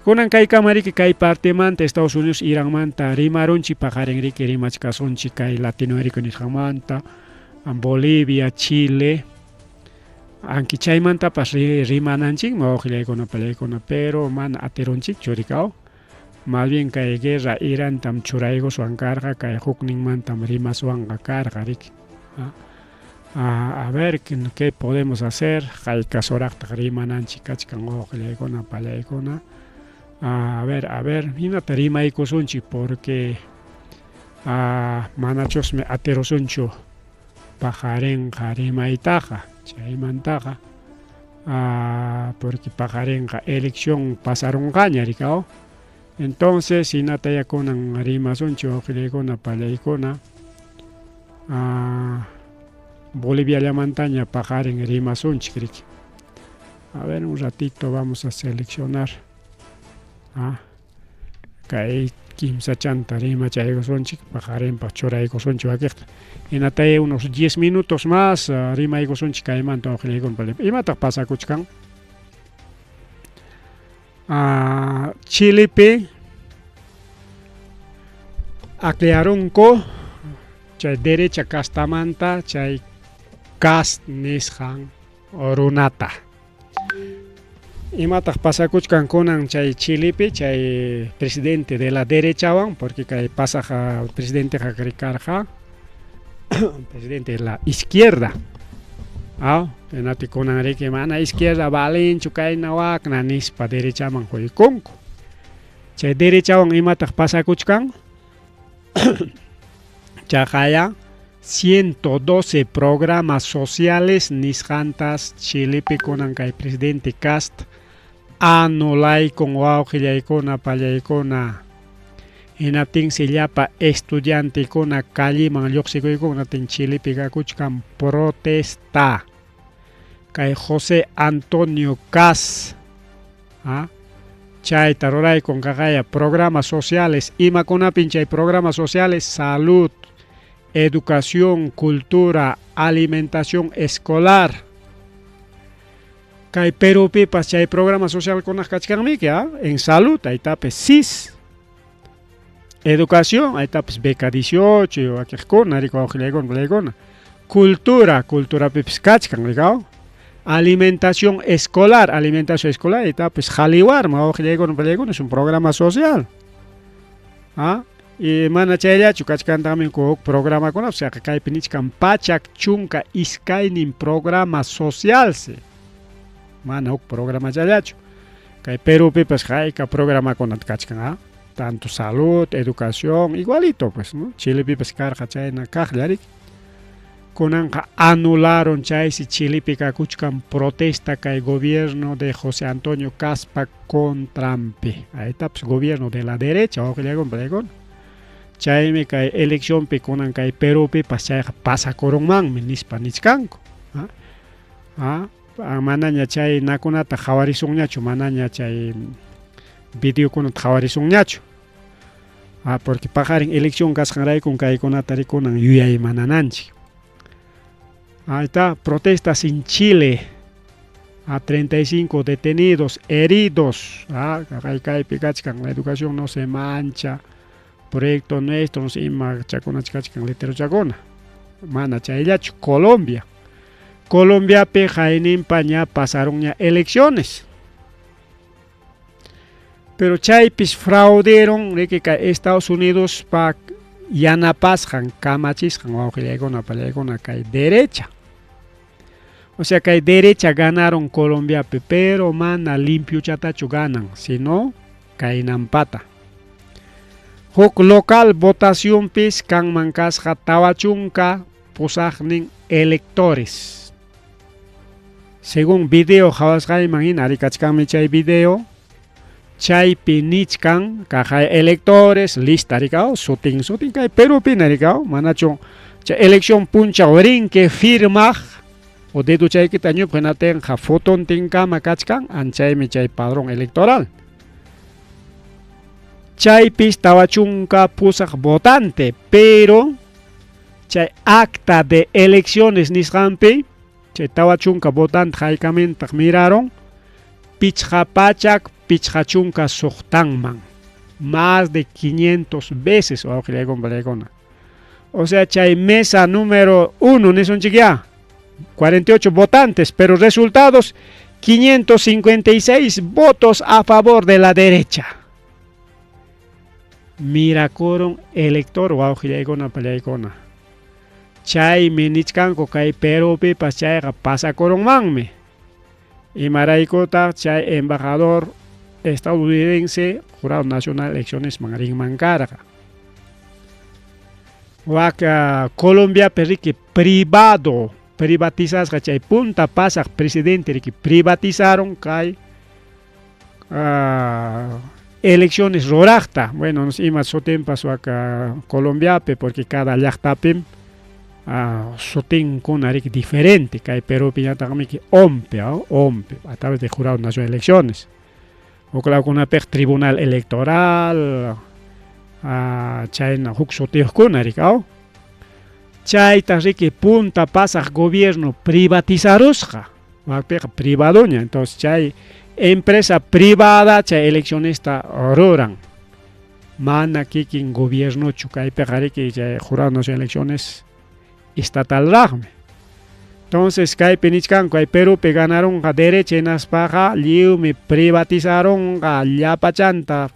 Kunan kaykama riki kay partemanta Estados Unidos Iranmanta rimarunchik, paqarin riki rimachkasunchik kay Latinoamérica nisqanmanta, Bolivia, Chile, Anki chaymantapas rimananchikmi wawqillaykuna pallaykuna, pero mana atirunchikchu rikaw. Más bien kay guerra Irantam churaykuswan karqa, kay hukninmantam rimaswanqa karqa riki. A ver qué podemos hacer, haykasuraqtaq rimananchik kachkan wawqillaykuna pallaykuna. A ver, a ver, hinata rimaykusunchik porque manachusmi atirusunchu paqarinqa rimaytaqa, chaymantaqa porque paqarinqa elección pasarunqaña rikaw. Entonces hinataya kunan rimasunchik wawqillaykuna pallaykuna. Boliviallamantaña paqarin rimasunchik riki. A ver, un ratito vamos a seleccionar. Kay kimsachanta rimachaykusunchik paqarinpaq churaykusunchik wakiqta. Hinataya unos 10 minutos más rimaykusunchik kaymanta wawqillaykuna. Imataq pasakuchkan? Chilepi aklarunku chay derecha castamanta chay Kast nisqan runata. Imataq pasakuchkan kunan chay Chilepi chay presidente de la derechawan, porque kay pasaq presidenteqa karqa presidente de la izquierda. Hinati kunan riki mana izquierda valinchu kayna wakna nispa derechaman quykunku. Chay derechawan imataq pasakuchkan? Chaqaya 112 programas sociales nisqantas Chilepi kunan kay presidente Kast anulaykun wawqillaykuna pallaykuna. Hinaptinsi llapa estudiantekuna calleman lluqsikuykun, hinaptin Chilepi kakuchkan protesta. Kay José Antonio Kast chayta ruraykun kaqaya programas sociales. Imakunapin chay programas sociales? Salud, educación, cultura, alimentación escolar. Kay Perupipas chay programa social kunaq kachkanmiki, en salud aytapis SIS, educación aytapis beca 18 wakiqkuna riki wawqillaykuna pallaykuna. Cultura, culturapipis kachkan rikaw. Alimentación escolar, alimentación escolar aytapis qhaliwarma wawqillaykuna pallaykuna, es un programa social. Y mana chayllachu kachkantaqmi huk programakunapas, chayqa kaypi nichkan 112 programa socialsi. Mana huk programachallachu. Kay Perupipas hayka programakunata kachkan, tanto salud, educación, igualito pues, ¿no? Chilepipas karqa chayna kaqlla riki. Kunanqa anularon chaysi Chilepi kakuchkan protesta kay gobierno de José Antonio Kastpa contranpi. Aytapas gobierno de la derecha wawqillaykuna pallaykuna. Chaymi kay eleccionpi kunan kay Perupipas chayqa pasakurunmanmi nispa nichkanku. Manaña chay nakunata qhawarisunñachu, manaña chay videokunata qhawarisunñachu. Porque paqarin elección kasqanraykun kaykunata rikunan yuyaymanananchik. Ahí está, protestas en Chile. A 35 detenidos, heridos. Kaypi kachkan, la educación no se mancha. Proyecto nuestro, ima chakuna kachkan, letero chakuna. Mana chayllachu, Colombia. Colombiapi hayninpa ña pasaron ña elecciones. Pero chaypis frauderon riki kay Estados Unidos pa yanapasqan kamachisqan wawqillaykuna pallaykuna kay derecha. O sea kay derecha ganaron Colombiapi, pero mana limpiochatachu ganan, sino kaynampata. Huk local votacionpis kanman kasqa 48 electores. Según video qhawasqayman hina rikachkanmi chay video, chaypi nichkan kaqay electores lista rikaw, sutin sutin kay Perupina rikaw, manachu chay elección punchaw rinki firmaq o dedochaykita ñupaq hinatinqa fotontinkama kachkan, anchaymi chay padrón electoral. Chaypis 48 votante, pero chay acta de elecciones nisqanpi chay 40 votante haykamintaq miraron 556man, más de 500 veces wawqillaykuna pallaykuna. O sea chay mesa número 1 nisunchik ya, 48 votantes, pero resultados 556 votos a favor de la derecha. Mirakurun elector wawqillaykuna pallaykuna. Chaymi nichkanku kay Perupipas chayqa pasakurunmanmi. Imaraykutaq chay embajador estadounidense Jurado Nacional Eleccionesman rinman karqa. Waka Colombiapi riki privado privatizasqa chay punta pasaq presidente riki privatizaron kay elecciones ruraqta. Bueno, no sé ima sutinpas waka Colombiapi porque cada llaqtapim sutinkuna riki diferente. Kay Perupiñataqmiki OMPE, OMPE, a través de Jurado Nacional de Elecciones. Huklawkunapiqa Tribunal Electoral, chayna huk sutiyuqkuna riki, aw. Chayta riki punta pasaq gobierno privatizarusqa, wakpiqa privadoña, entonces chay empresa privada chay eleccionesta ruran. Mana kikin gobiernochu kaypiqa riki chay Jurado Nacional de Elecciones estatalraqmi. Entonces kaypi nichkanku kay Perupi ganarunqa derecha hinaspaqa lliwmi privatizarunqa llapachanta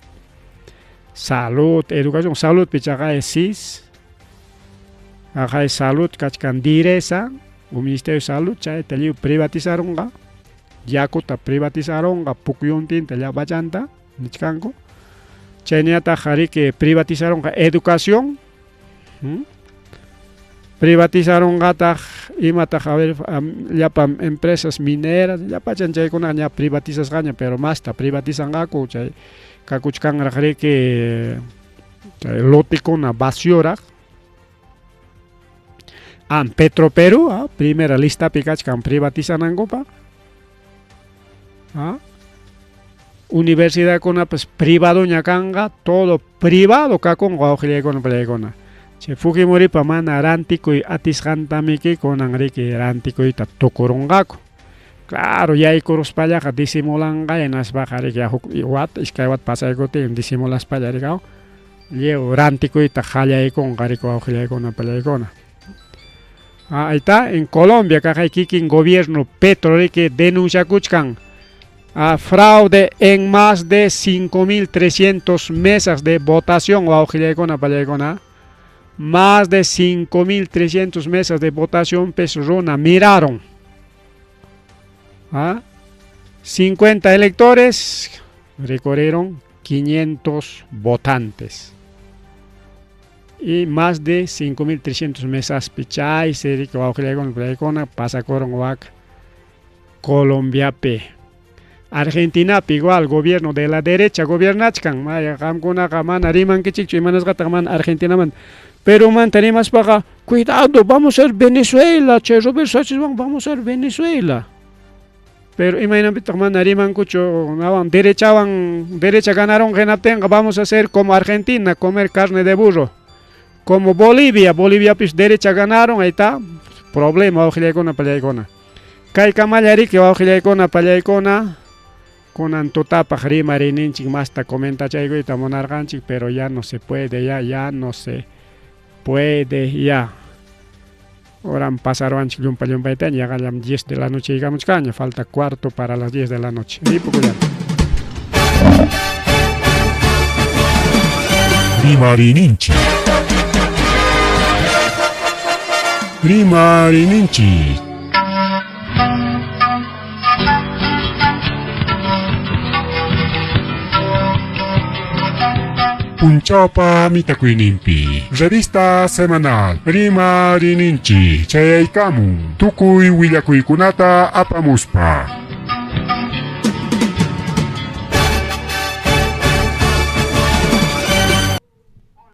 salud, educación, saludpi chaqay SIS, aqay salud kachkan Diresa, o Ministerio de Salud chayta lliw privatizarunqa, yakuta privatizarunqa, pukyuntinta llapachanta nichkanku. Chayñataq riki privatizarunqa educación, privatizarunqataq imataq a ver llapa empresas mineras llapachan chaykunaqa ña privatizasqaña, pero masta privatizanqaku chay kakuchkanraq riki chay lotikuna vacioraq. Petroperú, primera listapi kachkan privatizanankupaq. Universidadkunapas privadoña kanqa, todo privado kakunqa wawqillaykuna pallaykuna. Chay Fujimoripa mana rantikuy atisqantamiki kunan riki rantikuyta tukurunqaku. Claro, yaykuruspallaqa disimulanqa hinaspaqa riki huk wata, iskay wata pasaykutin disimulaspalla riki lliw rantikuyta qallaykunqa riki wawqillaykuna pallaykuna. Ahí está, en Colombia kaqay kikin gobierno Petro riki denunciakuchkan a fraude en más de 5.300 mesas de votación wawqillaykuna pallaykuna. Más de 5.300 mesas de votación pues runa miraron. 50 electores recorrieron 500 votantes. Y más de 5.300 mesas pichay, riki wawqillaykuna pallaykuna pasakurun wak Colombiapi. Argentinapi igual gobierno de la derecha gobiernachkan, maya qamkunaqa mana rimankichikchu imanasqataq mana Argentinamanta. Perumanta rimaspaqa, cuidado, vamos a ser Venezuela, chay Roberto Sánchez, vamos a ser Venezuela. Pero imaynapitaq mana rimankuchu, nawan derechawan, derecha ganaron hinaptinqa vamos a ser como Argentina, comer carne de burro. Como Bolivia, Boliviapis derecha ganaron, ahí está, problema wawqillaykuna pallaykuna. Kaykamalla riki wawqillaykuna pallaykuna, kunan tutapaq rimariyninchik masta comentachaykuyta munarqanchik, pero ya no se puede, ya, ya no se puede, ya. Horam pasaruanchik llumpa llumpaytaña, yaqallam 10 de la noche llegamuchkaña, falta cuarto para las 10 de la noche. Ripukullani. Rimariyninchik. Rimariyninchik. Punchawpa mitakuyninpi. Revista semanal Rimariyninchik chayaykamun tukuy willakuykunata apamuspa.